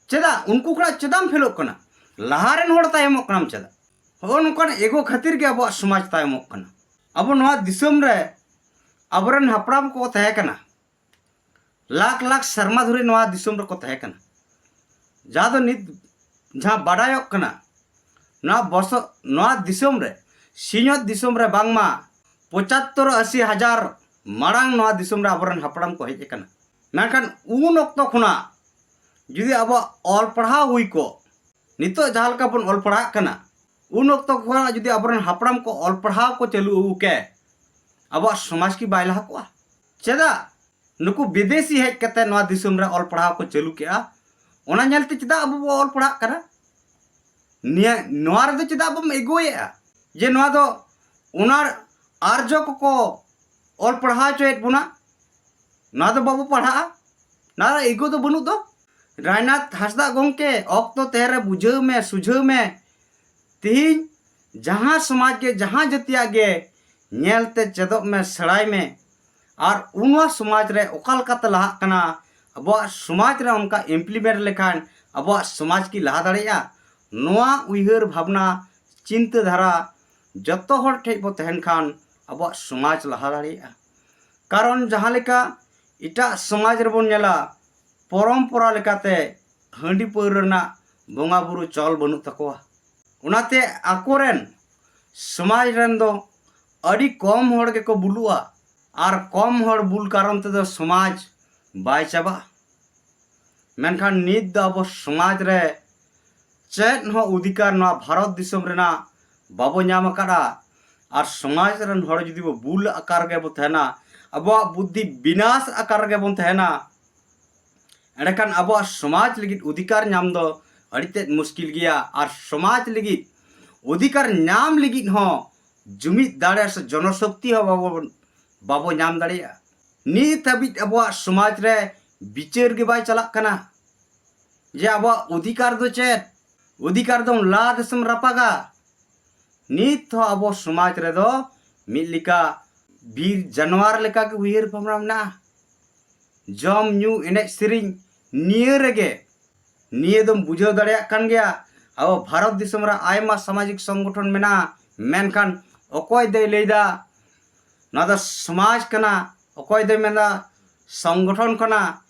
ᱪᱮᱫᱟᱜ ᱩᱱᱠᱩ ᱠᱷᱚᱱᱟᱜ ᱪᱮᱫᱟᱜ ᱮᱢ ᱯᱷᱮᱞᱚᱜ ᱠᱟᱱᱟ? ᱞᱟᱦᱟ ᱨᱮᱱ ᱦᱚᱲ ᱛᱟᱭᱚᱢᱚᱜ ᱠᱟᱱᱟᱢ ᱪᱮᱫᱟᱜ? ᱦᱚᱸᱜᱼᱚ ᱱᱚᱝᱠᱟᱱ ᱮᱜᱳ ᱠᱷᱟᱹᱛᱤᱨ ᱜᱮ ᱟᱵᱚᱣᱟᱜ ᱥᱚᱢᱟᱡᱽ ᱛᱟᱭᱚᱢᱚᱜ ᱠᱟᱱᱟ᱾ ᱟᱵᱚ ᱱᱚᱣᱟ ᱫᱤᱥᱚᱢ ᱨᱮ ᱟᱵᱚᱨᱮᱱ ᱦᱟᱯᱲᱟᱢ ᱠᱚ ᱛᱟᱦᱮᱸ ᱠᱟᱱᱟ, ᱞᱟᱠᱷ ᱞᱟᱠᱷ ᱥᱮᱨᱢᱟ ᱫᱷᱚᱨᱮ ᱱᱚᱣᱟ ᱫᱤᱥᱚᱢ ᱨᱮᱠᱚ ᱛᱟᱦᱮᱸ ᱠᱟᱱᱟ᱾ ᱡᱟᱦᱟᱸ ᱫᱚ ᱱᱤᱛ ᱡᱟᱦᱟᱸ ᱵᱟᱰᱟᱭᱚᱜ ᱠᱟᱱᱟ, ᱱᱚᱣᱟ ᱵᱚᱥᱚ ᱱᱚᱣᱟ ᱫᱤᱥᱚᱢ ᱨᱮ, ᱥᱤᱧᱚᱛ ᱫᱤᱥᱚᱢ ᱨᱮ ᱵᱟᱝᱢᱟ ᱯᱚᱸᱪᱟᱛᱛᱳᱨ ᱟᱥᱤ ᱦᱟᱡᱟᱨ ᱢᱟᱲᱟᱝ ᱱᱚᱣᱟ ᱫᱤᱥᱚᱢ ᱨᱮ ᱟᱵᱚᱨᱮᱱ ᱦᱟᱯᱲᱟᱢ ᱠᱚ ᱦᱮᱡ ᱟᱠᱟᱱᱟ᱾ ᱢᱮᱱᱠᱷᱟᱱ ᱩᱱ ᱚᱠᱛᱚ ᱠᱷᱚᱱᱟᱜ ᱡᱩᱫᱤ ᱟᱵᱚᱣᱟᱜ ᱚᱞ ᱯᱟᱲᱦᱟᱣ ᱦᱩᱭ ᱠᱚᱜ, ᱱᱤᱛᱚᱜ ᱡᱟᱦᱟᱸ ᱞᱮᱠᱟ ᱵᱚᱱ ᱚᱞ ᱯᱟᱲᱦᱟᱜ ᱠᱟᱱᱟ, ᱩᱱ ᱚᱠᱛᱚ ᱠᱷᱚᱱᱟᱜ ᱡᱩᱫᱤ ᱟᱵᱚᱨᱮᱱ ᱦᱟᱯᱲᱟᱢ ᱠᱚ ᱚᱞ ᱯᱟᱲᱦᱟᱣ ᱠᱚ ᱪᱟᱹᱞᱩ ᱟᱹᱜᱩ ᱠᱮ, ᱟᱵᱚᱣᱟᱜ ᱥᱚᱢᱟᱡᱽ ᱠᱤ ᱵᱟᱭ ᱞᱟᱦᱟ ᱠᱚᱜᱼᱟ? ᱪᱮᱫᱟᱜ ᱱᱩᱠᱩ ᱵᱤᱫᱮᱥᱤ ᱦᱮᱡ ᱠᱟᱛᱮ ᱱᱚᱣᱟ ᱫᱤᱥᱚᱢ ᱨᱮ ᱚᱞ ᱯᱟᱲᱦᱟᱣ ᱠᱚ ᱪᱟᱹᱞᱩ ᱠᱮᱜᱼᱟ? ᱚᱱᱟ ᱧᱮᱞᱛᱮ ᱪᱮᱫᱟᱜ ᱟᱵᱚ ᱵᱚ ᱚᱞ ᱯᱟᱲᱦᱟᱜ ᱠᱟᱱᱟ? ᱱᱤᱭᱟᱹ ᱱᱚᱣᱟ ᱨᱮᱫᱚ ᱪᱮᱫᱟᱜ ᱵᱚᱱ ᱮᱜᱳᱭᱮᱫᱼᱟ? ᱡᱮ ᱱᱚᱣᱟ ᱫᱚ ᱚᱱᱟ ᱟᱨᱡᱚ ᱠᱚᱠᱚ ᱚᱞ ᱯᱟᱲᱦᱟᱣ ᱦᱚᱪᱚᱭᱮᱫ ᱵᱚᱱᱟ, ᱱᱚᱣᱟ ᱫᱚ ᱵᱟᱵᱚ ᱯᱟᱲᱦᱟᱜᱼᱟ, ᱱᱚᱣᱟ ᱨᱮ ᱮᱜᱳ ᱫᱚ ᱵᱟᱹᱱᱩᱜ ᱫᱚ᱾ ᱨᱟᱭᱱᱟᱛᱷ ᱦᱟᱸᱥᱫᱟ ᱜᱚᱢᱠᱮ, ᱚᱠᱛᱚ ᱛᱟᱦᱮᱸ ᱨᱮ ᱵᱩᱡᱷᱟᱹᱣ ᱢᱮ, ᱥᱩᱡᱷᱟᱹᱣ ᱢᱮ᱾ ᱛᱤᱦᱤᱧ ᱡᱟᱦᱟᱸ ᱥᱚᱢᱟᱡᱽ ᱜᱮ, ᱡᱟᱦᱟᱸ ᱡᱟᱹᱛᱤᱭᱟᱜ ᱜᱮ ᱧᱮᱞ ᱛᱮ ᱪᱮᱫᱚᱜ ᱢᱮ, ᱥᱮᱬᱟᱭ ᱢᱮ᱾ ᱟᱨ ᱩᱱᱣᱟ ᱥᱚᱢᱟᱡᱽ ᱨᱮ ᱚᱠᱟ ᱞᱮᱠᱟᱛᱮ ᱞᱟᱦᱟᱜ ᱠᱟᱱᱟ, ᱟᱵᱚᱣᱟᱜ ᱥᱚᱢᱟᱡᱽ ᱨᱮ ᱚᱱᱠᱟ implement ᱞᱮᱠᱷᱟᱱ ᱟᱵᱚᱣᱟᱜ ᱥᱚᱢᱟᱡᱽ ᱠᱤ ᱞᱟᱦᱟ ᱫᱟᱲᱮᱭᱟᱜᱼᱟ? ᱱᱚᱣᱟ ᱩᱭᱦᱟᱹᱨ ᱵᱷᱟᱵᱽᱱᱟ, ᱪᱤᱱᱛᱟᱹ ᱫᱷᱟᱨᱟ ᱡᱚᱛᱚ ᱦᱚᱲ ᱴᱷᱮᱡ ᱵᱚ ᱛᱟᱦᱮᱱ ᱠᱷᱟᱱ ᱟᱵᱚᱣᱟᱜ ᱥᱚᱢᱟᱡᱽ ᱞᱟᱦᱟ ᱫᱟᱲᱮᱭᱟᱜᱼᱟ᱾ ᱠᱟᱨᱚᱱ ᱡᱟᱦᱟᱸ ᱞᱮᱠᱟ ᱮᱴᱟᱜ ᱥᱚᱢᱟᱡᱽ ᱨᱮᱵᱚᱱ ᱧᱮᱞᱟ, ᱯᱚᱨᱚᱢᱯᱚᱨᱟ ᱞᱮᱠᱟᱛᱮ ᱦᱟᱺᱰᱤ ᱯᱟᱹᱣᱨᱟᱹ ᱨᱮᱱᱟᱜ ᱵᱚᱸᱜᱟ ᱵᱩᱨᱩ ᱪᱚᱞ ᱵᱟᱹᱱᱩᱜ ᱛᱟᱠᱚᱣᱟ᱾ ᱚᱱᱟᱛᱮ ᱟᱠᱚᱨᱮᱱ ᱥᱚᱢᱟᱡᱽ ᱨᱮᱱ ᱫᱚ ᱟᱹᱰᱤ ᱠᱚᱢ ᱦᱚᱲ ᱜᱮᱠᱚ ᱵᱩᱞᱩᱜᱼᱟ᱾ ᱟᱨ ᱠᱚᱢ ᱦᱚᱲ ᱵᱩᱞ ᱠᱟᱨᱚᱱ ᱛᱮᱫᱚ ᱥᱚᱢᱟᱡᱽ ᱵᱟᱭ ᱪᱟᱵᱟᱜᱼᱟ᱾ ᱢᱮᱱᱠᱷᱟᱱ ᱱᱤᱛ ᱫᱚ ᱟᱵᱚ ᱥᱚᱢᱟᱡᱽ ᱨᱮ ᱪᱮᱫ ᱦᱚᱸ ᱚᱫᱷᱤᱠᱟᱨ ᱱᱚᱣᱟ ᱵᱷᱟᱨᱚᱛ ᱫᱤᱥᱚᱢ ᱨᱮᱱᱟᱜ ᱵᱟᱵᱚ ᱧᱟᱢ ᱟᱠᱟᱫᱼᱟ᱾ ᱟᱨ ᱥᱚᱢᱟᱡᱽ ᱨᱮᱱ ᱦᱚᱲ ᱡᱩᱫᱤ ᱵᱚ ᱵᱩᱞ ᱟᱠᱟᱨ ᱨᱮᱜᱮ ᱵᱚ ᱛᱟᱦᱮᱱᱟ, ᱟᱵᱚᱣᱟᱜ ᱵᱩᱫᱽᱫᱷᱤ ᱵᱤᱱᱟᱥ ᱟᱠᱟᱨ ᱨᱮᱜᱮ ᱵᱚᱱ ᱛᱟᱦᱮᱱᱟ, ᱮᱸᱰᱮᱠᱷᱟᱱ ᱟᱵᱚᱣᱟᱜ ᱥᱚᱢᱟᱡᱽ ᱞᱟᱹᱜᱤᱫ ᱚᱫᱷᱤᱠᱟᱨ ᱧᱟᱢ ᱫᱚ ᱟᱹᱰᱤ ᱛᱮᱫ ᱢᱩᱥᱠᱤᱞ ᱜᱮᱭᱟ᱾ ᱟᱨ ᱥᱚᱢᱟᱡᱽ ᱞᱟᱹᱜᱤᱫ ᱚᱫᱷᱤᱠᱟᱨ ᱧᱟᱢ ᱞᱟᱹᱜᱤᱫ ᱦᱚᱸ ᱡᱩᱢᱤᱫ ᱫᱟᱲᱮ ᱥᱮ ᱡᱚᱱᱚᱥᱚᱠᱛᱤ ᱦᱚᱸ ᱵᱟᱵᱚ, ᱵᱟᱵᱚ ᱧᱟᱢ ᱫᱟᱲᱮᱭᱟᱜᱼᱟ᱾ ᱱᱤᱛ ᱦᱟᱹᱵᱤᱡ ᱟᱵᱚᱣᱟᱜ ᱥᱚᱢᱟᱡᱽ ᱨᱮ ᱵᱤᱪᱟᱹᱨ ᱜᱮ ᱵᱟᱭ ᱪᱟᱞᱟᱜ ᱠᱟᱱᱟ ᱡᱮ ᱟᱵᱚᱣᱟᱜ ᱚᱫᱷᱤᱠᱟᱨ ᱫᱚ ᱪᱮᱫ? ᱚᱫᱷᱤᱠᱟᱨ ᱫᱚᱢ ᱞᱟᱫ ᱥᱮᱢ ᱨᱟᱯᱟᱜᱟ? ᱱᱤᱛ ᱦᱚᱸ ᱟᱵᱚ ᱥᱚᱢᱟᱡᱽ ᱨᱮᱫᱚ ᱢᱤᱫ ᱞᱮᱠᱟ ᱵᱤᱨ ᱡᱟᱱᱣᱟᱨ ᱞᱮᱠᱟ ᱜᱮ ᱩᱭᱦᱟᱹᱨ ᱵᱷᱟᱵᱽᱱᱟ ᱢᱮᱱᱟᱜᱼᱟ᱾ ᱡᱚᱢ, ᱧᱩ, ᱮᱱᱮᱡ, ᱥᱮᱨᱮᱧ, ᱱᱤᱭᱟᱹ ᱨᱮᱜᱮ, ᱱᱤᱭᱟᱹ ᱫᱚᱢ ᱵᱩᱡᱷᱟᱹᱣ ᱫᱟᱲᱮᱭᱟᱜ ᱠᱟᱱ ᱜᱮᱭᱟ᱾ ᱟᱵᱚ ᱵᱷᱟᱨᱚᱛ ᱫᱤᱥᱚᱢ ᱨᱮ ᱟᱭᱢᱟ ᱥᱟᱢᱟᱡᱤᱠ ᱥᱚᱝᱜᱚᱴᱷᱚᱱ ᱢᱮᱱᱟᱜᱼᱟ, ᱢᱮᱱᱠᱷᱟᱱ ᱚᱠᱚᱭ ᱫᱚᱭ ᱞᱟᱹᱭᱫᱟ ᱱᱚᱣᱟ ᱫᱚ ᱥᱚᱢᱟᱡᱽ ᱠᱟᱱᱟ, ᱚᱠᱚᱭ ᱫᱚᱭ ᱢᱮᱱᱫᱟ ᱥᱚᱝᱜᱚᱴᱷᱚᱱ ᱠᱟᱱᱟ,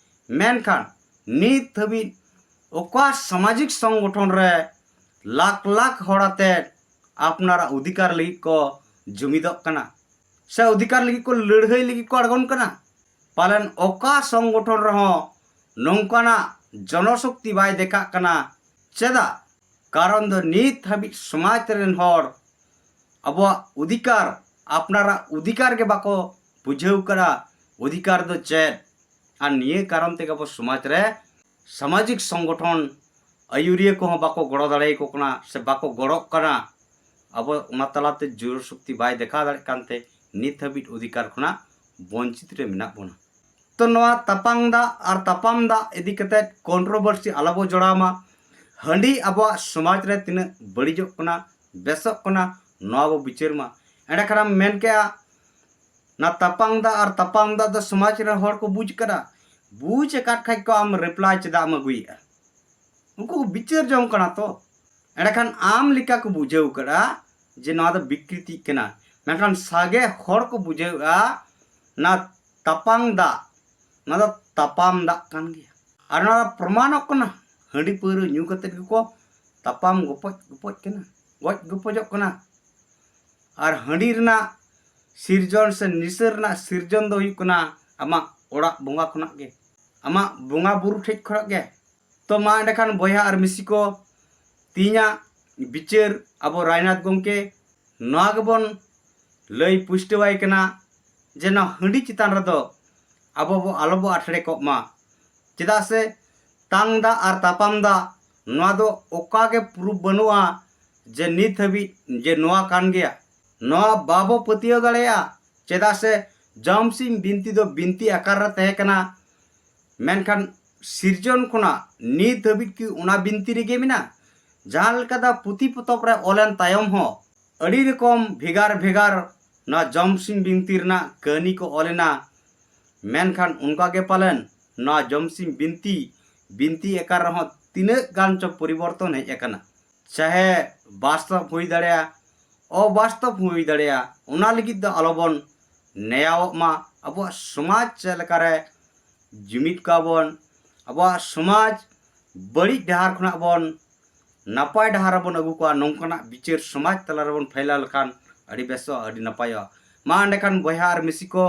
ᱢᱮᱱᱠᱷᱟᱱ ᱱᱤᱛ ᱦᱟᱹᱵᱤᱡ ᱚᱠᱟ ᱥᱟᱢᱟᱡᱤᱠ ᱥᱚᱝᱜᱚᱴᱷᱚᱱ ᱨᱮ ᱞᱟᱠᱷ ᱞᱟᱠᱷ ᱦᱚᱲ ᱟᱛᱮ ᱟᱯᱱᱟᱨᱟᱜ ᱚᱫᱷᱤᱠᱟᱨ ᱞᱟᱹᱜᱤᱫ ᱠᱚ ᱡᱩᱢᱤᱫᱚᱜ ᱠᱟᱱᱟ ᱥᱮ ᱚᱫᱷᱤᱠᱟᱨ ᱞᱟᱹᱜᱤᱫ ᱠᱚ ᱞᱟᱹᱲᱦᱟᱹᱭ ᱞᱟᱹᱜᱤᱫ ᱠᱚ ᱟᱬᱜᱚᱱ ᱠᱟᱱᱟ? ᱯᱟᱞᱮᱱ ᱚᱠᱟ ᱥᱚᱝᱜᱚᱴᱷᱚᱱ ᱨᱮᱦᱚᱸ ᱱᱚᱝᱠᱟᱱᱟᱜ ᱡᱚᱱᱚᱥᱚᱠᱛᱤ ᱵᱟᱭ ᱫᱮᱠᱷᱟᱜ ᱠᱟᱱᱟ᱾ ᱪᱮᱫᱟᱜ? ᱠᱟᱨᱚᱱ ᱫᱚ ᱱᱤᱛ ᱦᱟᱹᱵᱤᱡ ᱥᱚᱢᱟᱡᱽ ᱨᱮᱱ ᱦᱚᱲ ᱟᱵᱚᱣᱟᱜ ᱚᱫᱷᱤᱠᱟᱨ, ᱟᱯᱱᱟᱨᱟᱜ ᱚᱫᱷᱤᱠᱟᱨ ᱜᱮ ᱵᱟᱠᱚ ᱵᱩᱡᱷᱟᱹᱣ ᱠᱟᱫᱟ᱾ ᱚᱫᱷᱤᱠᱟᱨ ᱫᱚ ᱪᱮᱫ? ᱟᱨ ᱱᱤᱭᱟᱹ ᱠᱟᱨᱚᱱ ᱛᱮᱜᱮ ᱟᱵᱚ ᱥᱚᱢᱟᱡᱽ ᱨᱮ ᱥᱟᱢᱟᱡᱤᱠ ᱥᱚᱝᱜᱚᱴᱷᱚᱱ ᱟᱹᱭᱩᱨᱤᱭᱟᱹ ᱠᱚᱦᱚᱸ ᱵᱟᱠᱚ ᱜᱚᱲᱚ ᱫᱟᱲᱮᱭᱟᱠᱚ ᱠᱟᱱᱟ ᱥᱮ ᱵᱟᱠᱚ ᱜᱚᱲᱚᱜ ᱠᱟᱱᱟ᱾ ᱟᱵᱚ ᱚᱱᱟ ᱛᱟᱞᱟᱛᱮ ᱡᱳᱨ ᱥᱚᱠᱛᱤ ᱵᱟᱭ ᱫᱮᱠᱷᱟᱣ ᱫᱟᱲᱮᱭᱟᱜ ᱠᱟᱱᱛᱮ ᱱᱤᱛ ᱦᱟᱹᱵᱤᱡ ᱚᱫᱷᱤᱠᱟᱨ ᱠᱷᱚᱱᱟᱜ ᱵᱚᱧᱪᱤᱛ ᱨᱮ ᱢᱮᱱᱟᱜ ᱵᱚᱱᱟ᱾ ᱛᱚ ᱱᱚᱣᱟ ᱛᱟᱯᱟᱝ ᱫᱟᱜ ᱟᱨ ᱛᱟᱯᱟᱢ ᱫᱟᱜ ᱤᱫᱤ ᱠᱟᱛᱮ ᱠᱚᱱᱴᱨᱳᱵᱷᱟᱨᱥᱤ ᱟᱞᱚᱵᱚ ᱡᱚᱲᱟᱣ ᱢᱟ᱾ ᱦᱟᱺᱰᱤ ᱟᱵᱚᱣᱟᱜ ᱥᱚᱢᱟᱡᱽ ᱨᱮ ᱛᱤᱱᱟᱹᱜ ᱵᱟᱹᱲᱤᱡᱚᱜ ᱠᱟᱱᱟ, ᱵᱮᱥᱚᱜ ᱠᱟᱱᱟ, ᱱᱚᱣᱟ ᱵᱚ ᱵᱤᱪᱟᱹᱨ ᱢᱟ᱾ ᱮᱸᱰᱮᱠᱷᱟᱱᱮᱢ ᱢᱮᱱ ᱠᱮᱜᱼᱟ, ᱱᱟ ᱛᱟᱯᱟᱝ ᱫᱟᱜ ᱟᱨ ᱛᱟᱯᱟᱢ ᱫᱟᱜ ᱫᱚ ᱥᱚᱢᱟᱡᱽ ᱨᱮᱱ ᱦᱚᱲ ᱠᱚ ᱵᱩᱡᱽ ᱠᱟᱫᱟ᱾ ᱵᱩᱡᱽ ᱟᱠᱟᱫ ᱠᱷᱟᱡ ᱠᱚ ᱟᱢ ᱨᱤᱯᱞᱟᱭ ᱪᱮᱫᱟᱜ ᱮᱢ ᱟᱹᱜᱩᱭᱮᱫᱼᱟ? ᱩᱱᱠᱩ ᱠᱚ ᱵᱤᱪᱟᱹᱨ ᱡᱚᱝ ᱠᱟᱱᱟ ᱛᱚ᱾ ᱮᱸᱰᱮᱠᱷᱟᱱ ᱟᱢ ᱞᱮᱠᱟ ᱠᱚ ᱵᱩᱡᱷᱟᱹᱣ ᱠᱟᱫᱟ ᱡᱮ ᱱᱚᱣᱟ ᱫᱚ ᱵᱤᱠᱨᱤᱛᱤᱜ ᱠᱟᱱᱟ, ᱢᱮᱱᱠᱷᱟᱱ ᱥᱟᱸᱜᱮ ᱦᱚᱲ ᱠᱚ ᱵᱩᱡᱷᱟᱹᱣᱮᱫᱼᱟ ᱱᱟ ᱛᱟᱯᱟᱝ ᱫᱟᱜ, ᱱᱚᱣᱟ ᱫᱚ ᱛᱟᱯᱟᱢ ᱫᱟᱜ ᱠᱟᱱ ᱜᱮᱭᱟ᱾ ᱟᱨ ᱱᱚᱣᱟ ᱫᱚ ᱯᱨᱚᱢᱟᱱᱚᱜ ᱠᱟᱱᱟ, ᱦᱟᱺᱰᱤ ᱯᱟᱹᱣᱨᱟᱹ ᱧᱩ ᱠᱟᱛᱮᱫ ᱜᱮᱠᱚ ᱛᱟᱯᱟᱢ ᱜᱚᱯᱚᱡ ᱜᱚᱯᱚᱡ ᱠᱟᱱᱟ, ᱜᱚᱡ ᱜᱚᱯᱚᱡᱚᱜ ᱠᱟᱱᱟ᱾ ᱟᱨ ᱦᱟᱺᱰᱤ ᱨᱮᱱᱟᱜ ᱥᱤᱨᱡᱚᱱ ᱥᱮ ᱱᱤᱥᱟᱹ ᱨᱮᱱᱟᱜ ᱥᱤᱨᱡᱚᱱ ᱫᱚ ᱦᱩᱭᱩᱜ ᱠᱟᱱᱟ ᱟᱢᱟᱜ ᱚᱲᱟᱜ ᱵᱚᱸᱜᱟ ᱠᱷᱚᱱᱟᱜ ᱜᱮ, ᱟᱢᱟᱜ ᱵᱚᱸᱜᱟ ᱵᱩᱨᱩ ᱴᱷᱮᱡ ᱠᱷᱚᱱᱟᱜ ᱜᱮ᱾ ᱛᱚ ᱢᱟ ᱮᱸᱰᱮᱠᱷᱟᱱ ᱵᱚᱭᱦᱟ ᱟᱨ ᱢᱤᱥᱤ ᱠᱚ, ᱛᱮᱦᱮᱧᱟᱜ ᱵᱤᱪᱟᱹᱨ ᱟᱵᱚ ᱨᱟᱭᱱᱟᱛᱷ ᱜᱚᱢᱠᱮ ᱱᱚᱣᱟ ᱜᱮᱵᱚᱱ ᱞᱟᱹᱭ ᱯᱩᱥᱴᱟᱹᱣᱟᱭ ᱠᱟᱱᱟ ᱡᱮ ᱱᱚᱣᱟ ᱦᱟᱺᱰᱤ ᱪᱮᱛᱟᱱ ᱨᱮᱫᱚ ᱟᱵᱚ ᱵᱚ ᱟᱞᱚ ᱵᱚ ᱟᱴᱷᱲᱮ ᱠᱚᱜ ᱢᱟ᱾ ᱪᱮᱫᱟᱜ ᱥᱮ ᱛᱟᱝ ᱫᱟᱜ ᱟᱨ ᱛᱟᱯᱟᱢ ᱫᱟᱜ ᱱᱚᱣᱟ ᱫᱚ ᱚᱠᱟ ᱜᱮ ᱯᱨᱩᱯ ᱵᱟᱹᱱᱩᱜᱼᱟ ᱡᱮ ᱱᱤᱛ ᱦᱟᱹᱵᱤᱡ ᱡᱮ ᱱᱚᱣᱟ ᱠᱟᱱ ᱜᱮᱭᱟ᱾ ᱱᱚᱣᱟ ᱵᱟᱵᱚ ᱯᱟᱹᱛᱭᱟᱹᱣ ᱫᱟᱲᱮᱭᱟᱜᱼᱟ᱾ ᱪᱮᱫᱟᱜ ᱥᱮ ᱡᱚᱢᱥᱤᱢ ᱵᱤᱱᱛᱤ ᱫᱚ ᱵᱤᱱᱛᱤ ᱟᱠᱟᱨ ᱨᱮ ᱛᱟᱦᱮᱸ ᱠᱟᱱᱟ, ᱢᱮᱱᱠᱷᱟᱱ ᱥᱤᱨᱡᱚᱱ ᱠᱷᱚᱱᱟᱜ ᱱᱤᱛ ᱦᱟᱹᱵᱤᱡ ᱠᱤ ᱚᱱᱟ ᱵᱤᱱᱛᱤ ᱨᱮᱜᱮ ᱢᱮᱱᱟᱜᱼᱟ? ᱡᱟᱦᱟᱸ ᱞᱮᱠᱟ ᱫᱚ ᱯᱩᱛᱷᱤ ᱯᱚᱛᱚᱵ ᱨᱮ ᱚᱞᱮᱱ ᱛᱟᱭᱚᱢ ᱦᱚᱸ ᱟᱹᱰᱤ ᱨᱚᱠᱚᱢ ᱵᱷᱮᱜᱟᱨ ᱵᱷᱮᱜᱟᱨ ᱱᱚᱣᱟ ᱡᱚᱢᱥᱤᱢ ᱵᱤᱱᱛᱤ ᱨᱮᱱᱟᱜ ᱠᱟᱹᱦᱱᱤ ᱠᱚ ᱚᱞ ᱮᱱᱟ, ᱢᱮᱱᱠᱷᱟᱱ ᱚᱱᱠᱟ ᱜᱮ ᱯᱟᱞᱮᱱ ᱱᱚᱣᱟ ᱡᱚᱢᱥᱤᱢ ᱵᱤᱱᱛᱤ, ᱵᱤᱱᱛᱤ ᱟᱠᱟᱨ ᱨᱮᱦᱚᱸ ᱛᱤᱱᱟᱹᱜ ᱜᱟᱱ ᱪᱚ ᱯᱚᱨᱤᱵᱚᱨᱛᱚᱱ ᱦᱮᱡ ᱟᱠᱟᱱᱟ᱾ ᱪᱟᱦᱮ ᱵᱟᱥᱛᱚᱵ ᱦᱩᱭ ᱫᱟᱲᱮᱭᱟᱜᱼᱟ, ᱚᱵᱟᱥᱛᱚᱵ ᱦᱩᱭ ᱫᱟᱲᱮᱭᱟᱜᱼᱟ, ᱚᱱᱟ ᱞᱟᱹᱜᱤᱫ ᱫᱚ ᱟᱞᱚᱵᱚᱱ ᱱᱮᱭᱟᱣᱚᱜ ᱢᱟ᱾ ᱟᱵᱚᱣᱟᱜ ᱥᱚᱢᱟᱡᱽ ᱪᱮᱫ ᱞᱮᱠᱟᱨᱮ ᱡᱩᱢᱤᱫ ᱠᱚᱣᱟ ᱵᱚᱱ, ᱟᱵᱚᱣᱟᱜ ᱥᱚᱢᱟᱡᱽ ᱵᱟᱹᱲᱤᱡ ᱰᱟᱦᱟᱨ ᱠᱷᱚᱱᱟᱜ ᱵᱚᱱ ᱱᱟᱯᱟᱭ ᱰᱟᱦᱟᱨ ᱨᱮᱵᱚᱱ ᱟᱹᱜᱩ ᱠᱚᱣᱟ, ᱱᱚᱝᱠᱟᱱᱟᱜ ᱵᱤᱪᱟᱹᱨ ᱥᱚᱢᱟᱡᱽ ᱛᱟᱞᱟ ᱨᱮᱵᱚᱱ ᱯᱷᱮᱞᱟᱣ ᱞᱮᱠᱷᱟᱱ ᱟᱹᱰᱤ ᱵᱮᱥᱚᱜᱼᱟ, ᱟᱹᱰᱤ ᱱᱟᱯᱟᱭᱚᱜᱼᱟ᱾ ᱢᱟ ᱮᱸᱰᱮᱠᱷᱟᱱ ᱵᱚᱭᱦᱟ ᱟᱨ ᱢᱤᱥᱤ ᱠᱚ,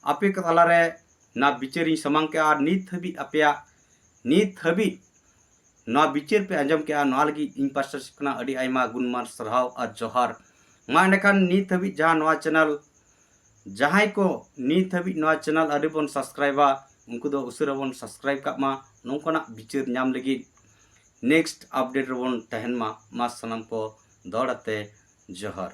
ᱟᱯᱮ ᱠᱚ ᱛᱟᱞᱟᱨᱮ ᱱᱚᱣᱟ ᱵᱤᱪᱟᱹᱨᱤᱧ ᱥᱟᱢᱟᱝ ᱠᱮᱜᱼᱟ ᱟᱨ ᱱᱤᱛ ᱦᱟᱹᱵᱤᱡ ᱟᱯᱮᱭᱟᱜ, ᱱᱤᱛ ᱦᱟᱹᱵᱤᱡ ᱱᱚᱣᱟ ᱵᱤᱪᱟᱹᱨ ᱯᱮ ᱟᱸᱡᱚᱢ ᱠᱮᱜᱼᱟ, ᱱᱚᱣᱟ ᱞᱟᱹᱜᱤᱫ ᱤᱧ ᱯᱟᱥᱴᱟ ᱥᱮᱫ ᱠᱷᱚᱱᱟᱜ ᱟᱹᱰᱤ ᱟᱭᱢᱟ ᱜᱩᱱᱢᱟᱱ ᱥᱟᱨᱦᱟᱣ ᱟᱨ ᱡᱚᱦᱟᱨ᱾ ᱢᱟ ᱮᱸᱰᱮᱠᱷᱟᱱ ᱱᱤᱛ ᱦᱟᱹᱵᱤᱡ ᱡᱟᱦᱟᱸ ᱱᱚᱣᱟ ᱪᱮᱱᱮᱞ, ᱡᱟᱦᱟᱸᱭ ᱠᱚ ᱱᱤᱛ ᱦᱟᱹᱵᱤᱡ ᱱᱚᱣᱟ ᱪᱮᱱᱮᱞ ᱟᱹᱣᱨᱤ ᱵᱚᱱ ᱥᱟᱵᱥᱠᱨᱟᱭᱤᱵᱟ, ᱩᱱᱠᱩ ᱫᱚ ᱩᱥᱟᱹᱨᱟ ᱵᱚᱱ ᱥᱟᱵᱥᱠᱨᱟᱭᱤᱵ ᱠᱟᱜ ᱢᱟ᱾ ᱱᱚᱝᱠᱟᱱᱟᱜ ᱵᱤᱪᱟᱹᱨ ᱧᱟᱢ ᱞᱟᱹᱜᱤᱫ next update ᱨᱮᱵᱚᱱ ᱛᱟᱦᱮᱱ ᱢᱟ᱾ ᱢᱟ ᱥᱟᱱᱟᱢ ᱠᱚ ᱫᱚᱦᱲᱟ ᱛᱮ ᱡᱚᱦᱟᱨ᱾